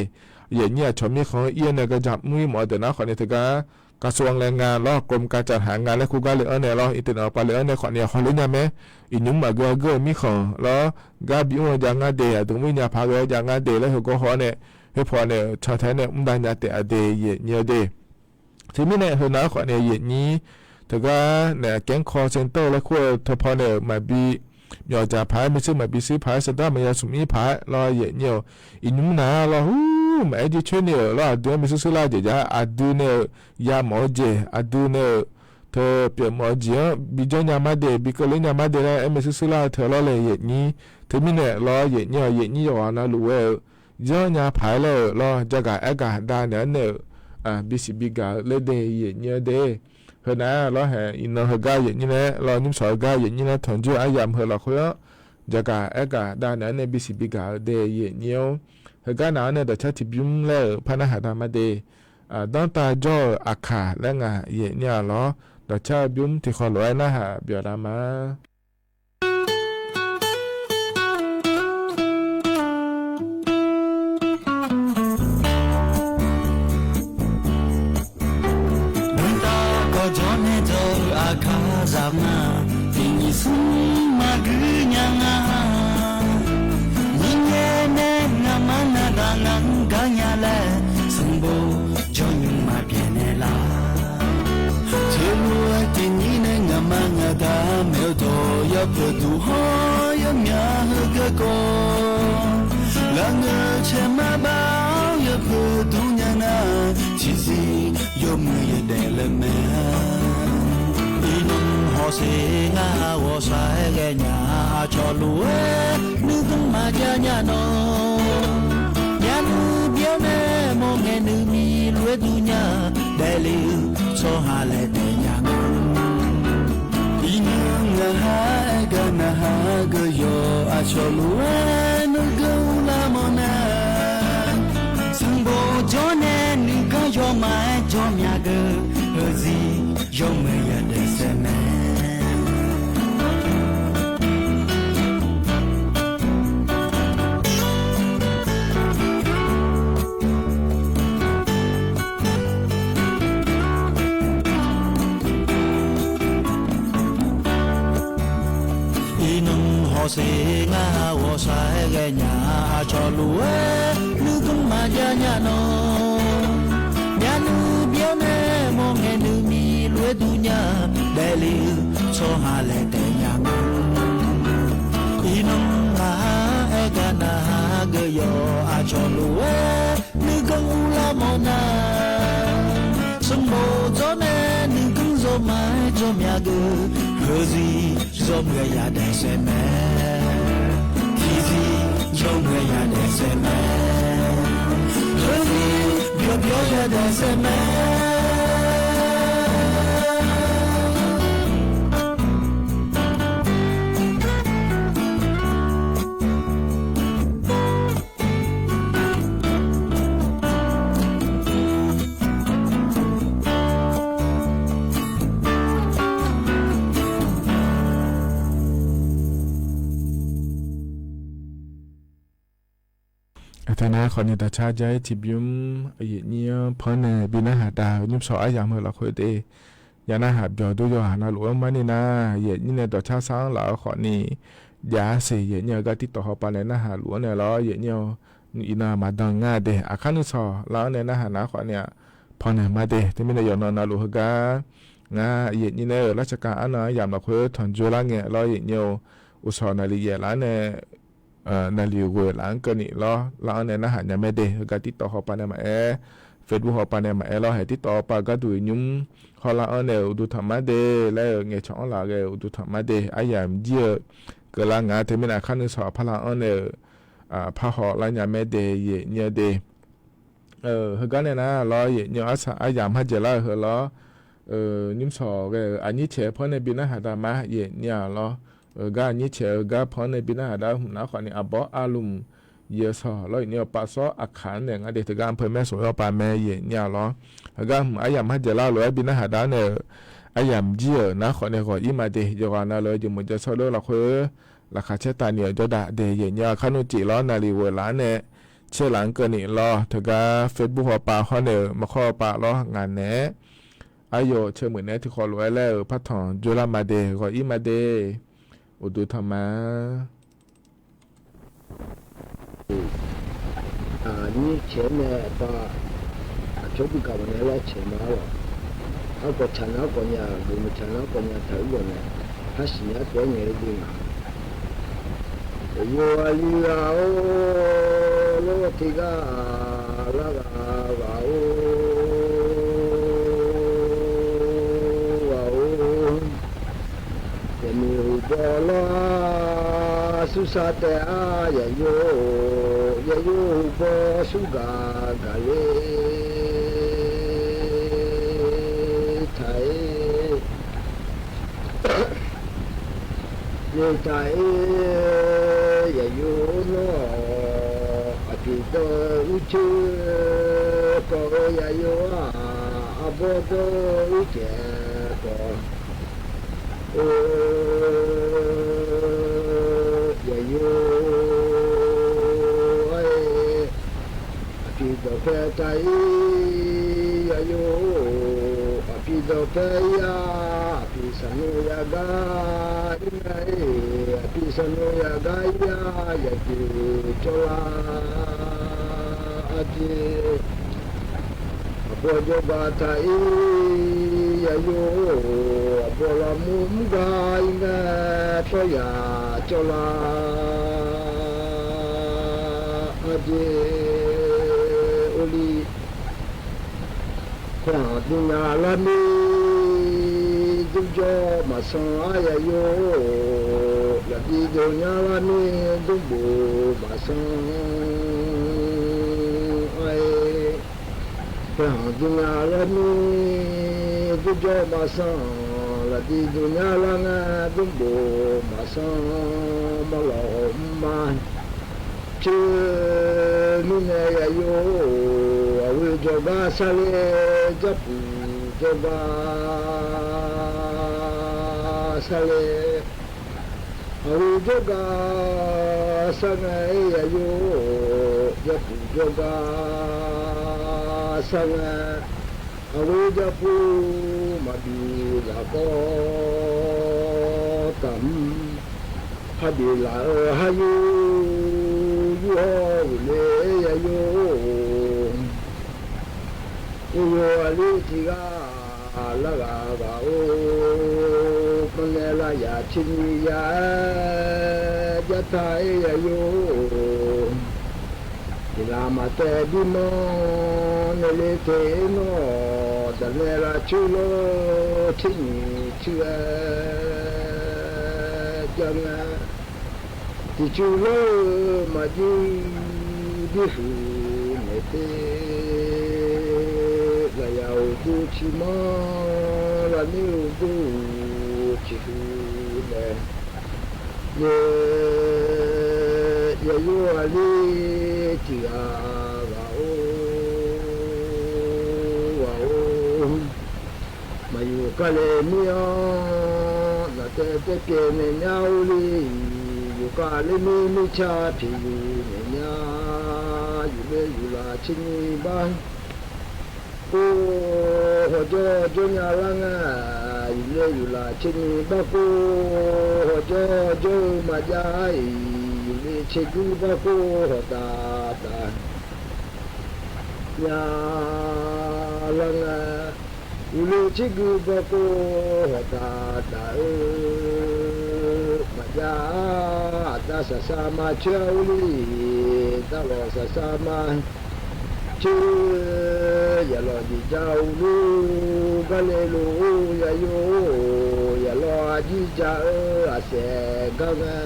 Yaeqnyir aqcawq mirkhanq-anr ir-aer nae gaqja mr-ir mawf-eu deuq nar khawfni teugar กระทรวงแรงงาน lawr กรมการจัดหางาน laer kur gar le-anr nae lawr internet awqpav le-anr nae khawfni hawler nya mae. Iqnymr maqgeur geur-eu mirkhanq lawr gar bimr-eu jav ngar de aqdui mr nya paq ghae-aer jav ngar de laer heugawr haw-awr nae khoerpaw nae-euq cantae nae mr dav nya taef-a de yaeqnyir-eu de. Teumirnae heunav-anr khawfni yaeqnyir teugar naeq-aq แก๊งคอลเซ็นเตอร์ laer kur-eu teupaw nae-euq maqbi myawfdzaq paq-aer maershuir maqbi shuir paq-aer saqdaq maqya smq-ir paq-aer lawr yaeqnyir-eu. Iqnymr nar lawr hur maqaer jircoer ni-euq lawr aqdui-anr maershuir shuir lar-eu jeq jar aqdui nae-euq yamawf-eu jeq aqdui nae-euq teu pyeufmawf-eu jeq-anr bi janr nya mar de bi keuvler nya mar de laer aer maershuir shuir lar-eu teu lawr le yaeqnyir. Teumirnae lawr yaeqnyir-awq yaeqnyir yawqghaq navluf ghae-eu janr nya paq-aer laer-euq lawr jagaq aergaq dav naeq-anr nae-euq bisiq bigaq-eu laer de yaeqnyir-eu de. Heunav lawr haeq iqnan heugar yaeqnyir nae lawr nymrshawq-eu gar yaeqnyir nae tanqjoer aryamq heu lafkhoer-anr jagaq aergaq dav naeq-anr nae bisiq bigaq-eu de yaeqnyir-or. Heugar nav-anr nae dawqcar tiqbymr laer-euq par narhaq dav mar de. Danrtav jawr-euq aqkaq laer ngaq yaeqnyir-aq lawr dawqcar-eu bymr tiqkhawv lof-aer narhaq byawq dav ma. Nymrtav kawqjawr nae jawr-eu aqkaq zaq nga, tiqnyiq smr maqguir nya nga. Nyir ngae nae ngaqma ngaqda ngaq-anr gar nya laer, sanqbof jawrnymr maqbyaeq naeq lar. Teulof-aer tiqnyir nae ngaqma ngaqda maeq-eu dawq yapeuq duq hawr yawmya heugar kawv. Lafngeur caermar bav-awr yapeuq dur nya nar, tiqzir yawmuiq yadaef laer mae. Iqnan hawsher ngar ghawqshaq-aer ghaenya aqcawq lof-aer nuikhanr maqjav nya nawr, myavnuiv byaer nae mawrngae nuimiq lof-aer dur nya, daefle-eu tsawrhaq laer daefnya nga. Iqnan ngaq ha-aer gar naq ha geu yawq aqcawq lof-aer nuikhanr lar mawr nar, sanqbof jawr nae nuikhanr yawmaf-aer jawr mya geu, heuzir yawmuiq yadaef saer mae. Iqnan hawsher ngar ghawqshaq-aer ghaenya, aqcawq lof-aer nuiganr maqjav nya nawr, myavnuiv byawr nae mawrngae nuimiq lof-aer dur nya, daefle-eu tsawrhaq laeq taef nya ma. Iqnan ngaq-anr aer gar narhaq geuv yawq, aqcawq lof-aer nuiganr urlar mawrnar, smrbof dzawrnae nuiganr zawr ma-aer jawr myav geuv, heuzir zawr meuq-aer yadaef saef mae. Tiqzir zawr meuq-aer yadaef saef mae. Heuzir byawq byawq yadaef saef mae. Aqtaq nar khawfni dawqcar jar-ir tiqbymr aqyuif nyir-anr panr nae bi narhaq da-eu nymrshawq aryamq heu lafkhoer de, ya narhaq byawq dur yawhaq navluf-anr marni nar, aqyuif nyir nae dawqcar sar-anr laf-eu khawfni, jav-aer siq aqyuif nyir-eu gar tirtawv hawpav nae narhaq luf-anr nae lawr, aqyuif nyir-eu iqnan maqdan ngar de. Aqkar nuisawq lar-anr nae narhaq nar khawfni-aq, panr nae mar de. Teumirnae yawqnan navluf heugar, ngar aqyuif nyir nae-euq lar caqkav arnan-anr yamq lafkhoer tanqjoe lar ngae lawr, aqyuif nyir-eu uqshawq naqliq yaef laf-anr nae naqliq ghoeq laf-anr keuvni lawr, lar-anr nae narhaq nya mae de. Heugar tirtawv hawpav nae maqaer, Facebook hawpav nae maqaer lawr, hae tirtawv hawpav gharduq nymr hawlar-anr nae-euq uqduq tanq mar de laer-euq ngaeqcawq-anr laf ghae-euq uqduq tanq mar de. Aryamq jir-eu keuvlar nga teumirnae aqkar nuisawq parlar-anr nae-euq parhaw lar nya mae de, aqyuif nyir-eu de. Heugar nae nar lawr, aqyuif nyir-eu arsaq aryamq marjaeq lar-eu heu lawr, nymrshawq ghae-euq aqnyir caeq-eu panr nae bi narhaq da mar, aqyuif nyir-aq lawr. Heugar aqnyir caeq-eu gar panr nae bi narhaq da-eu hmq nar khawfni, aqbawr arlmq yawshawq lawr, aqyuif nyir-eu pavsawr aqkaq-anr nae ngar de. Teugar anpeu maersaq-eu hawpav mae, aqyuif nyir-aq lawr. Heugar hmq aryamq marjaeq lar lof-aer bi narhaq da-anr nae-euq aryamq jir-euq nar khawfni ghawq-ir ma de. Yawqghaq navluf-eu jeq meuq jawr shawr lor lafkhoer laqkhaq caer taf ni-euq jawrdaq de. Aqyuif nyir-aq, aqkar nuisawq laf-anr nae naqliq ghoeq laf-anr nae caer laf-anr keuvni lawr. Teugar Facebook hawpav hawr nae-euq maqkhawr hawpav lawr ngaq naeq-aer, aqyawf cae meuq naeq-aer tiqkhawf lof-aer laer-euq partanq joelar ma de, ghawq-ir ma de. Uqduq tanq ma. Aqnyir caeq-aer nae aqda, aqcawq bi gaq mawf nae laer caeq ma lawq. Argawq tsaq nar argawq nya, geufmeuq tsaq nar argawq nya taq-euq gawq nae, par siqnya taef-aer ngaeq-eu de ngaq. Aqyawf aqli ghaq-or, lawr tiq ghaq lar ghaq ghaq-or, ghaq-or. Yaqmiq huqbaw lawr-a, sursar taef-a, yaqyo, yaqyo huqbaw surgaq gaqler taq-ir. Ler taq-ir, yaqyo nawr-awq, aqpiq dawr-eu uicoer kawv-eu yaqyo-aq, arbawr dawr-eu uicaev kawv. Or, yaqyo-aer, aqpiq dawqpae taq-ir, yaqyo, aqpiq dawqpae-ir-a, aqpiq saqnmr yagar-ir mae-ir, aqpiq saqnmr yagar-ir-a, yaqjeq cawvlar-a jeq. Aqbawr jawrgar taq-ir, yaqyo, aqbawr lavmur mr gar-ir ngae, tsawryaq cawvlar-a jeq. Or li, paeqhaq dmrnya lar mir, dmrjawr maqsanr-a yaqyo, lafbi dmrnya lar mir, dmrbof maqsanr-a-ir. Paeqhaq dmrnya lar mir, dmrjawr maqsanr, lafbi dmrnya lar ngae, dmrbof maqsanr, maqlawq mr ma. Coer mirnae yaqyo, aqghoe jawrgar sarler, jarpuq jawrgar sarler. Aqghoe jawrgar sar ngae-ir yaqyo, jarpuq jawrgar sar ngae. Aqghoe jarpuq maqbi lafkawv taq mr. Parbi laf-eu har yur yur hawr-eu le, yayo, yayo aqli tiq ghaq lar ghaq ghaq-or, mawrnae lav yaq tser nyiq yar-aer jar ta-ir yayo. Tiqghaq maqtaev bimawr naeq le teq-ir nawr, daqnae lav coer lor tser nyiq coer-aer jar nga. Tiqcoer lor-eu maqjuir birhuiq naeq te, lafyaq uqduq ciqmanr lafnyir uqduq ciqhuiq naeq, yayo aqli tiq ghaq ghaq-or, ghaq-or. Maqyuf kar le mir-anr naqtaev taev pyaeq naeq nyar-ur le. Yufkhav ler mir mirtsa pyeuf yuf naeq nyar, yufle yuflaf tser nyiq bar kov hawjawr jawr nya lar nga. Yufle yuflaf tser nyiq bar kov hawjawr jawr-eu maqjav-iq, yufle tser guir bar kov hawq taf taf nya lar nga. Yufle tser guir bar kov hawq taf taf-eu maqjav, aqda saqsaq ma coer-a ur le. Darlawq saqsaq ma coer, yaqlawq jeq ja ur lur gar le luf-ur yayo. Yaqlawq aqjir ja-eu aqsaef gar nga.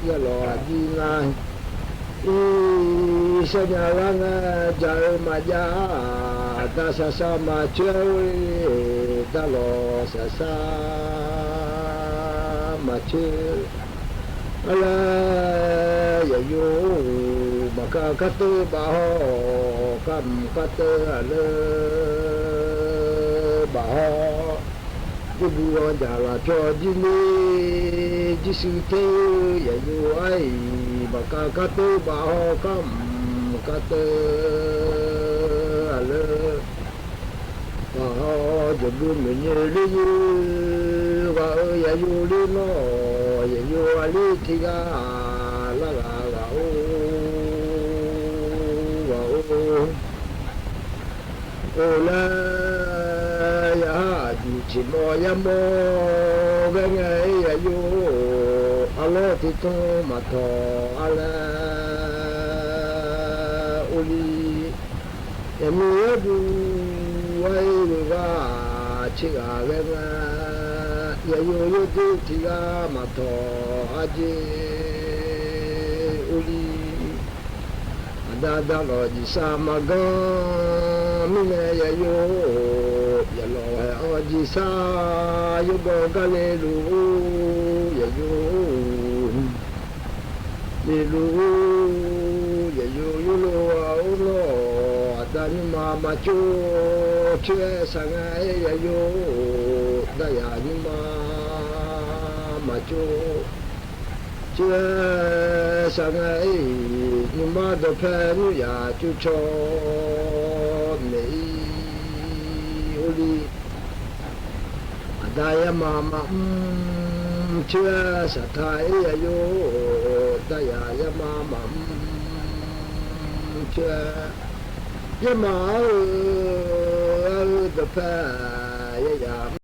Yaqlawq aqjir na irsar nya lar nga. Ja-eu maqjav, aqda saqsaq ma coer-a ur le. Darlawq saqsaq ma coer. Arlaer yayo, maqkar kar teu baf haw, kar mq kar teu aqleu baf haw. Jawrduq-anr jaqlaf pyawr jir ler jir shuir ter-eu yayo ar-iq, maqkar kar teu baf haw, kar mq kar teu aqleu baf haw. Jawqgeu maeqnyoe ler yur ghaq-eu yayo ler nawr, yayo aqli tiq ghaq lar ghaq ghaq-or, ghaq-or. Or laer yaqhar aqjuq tiq mawr yar mawr ghaer ngae-ir yayo. Arlawr tiq tmr maqtawq ar laer ur li. Yaqmir yawrduq ar-ir lof ghaq tser ghaq ghaer nga. Yayo yawrduq tiq ghaq maqtawq arjeq ur li. Aqda darlawq jeqsav maqganr mirnae yayo. Yaqlawq haeq-awr jeqsav yawganr gar le luf-ur yayo. Le luf-ur yayo yawlof-a or nawr, aqda nymrma maqcov coer-aer saq ngae-ir yayo. Daryaq nymrma maqcov coer-aer saq ngae-ir, nymrma dawqpae nymr yaq cov caw maeq-ir ur li. Aqda yarma maqmr coer-aer saqtaq-ir yayo. Daryaq yarma maqmr coer-aer, yarma ar-eu ar-eu dawqpae yaryaq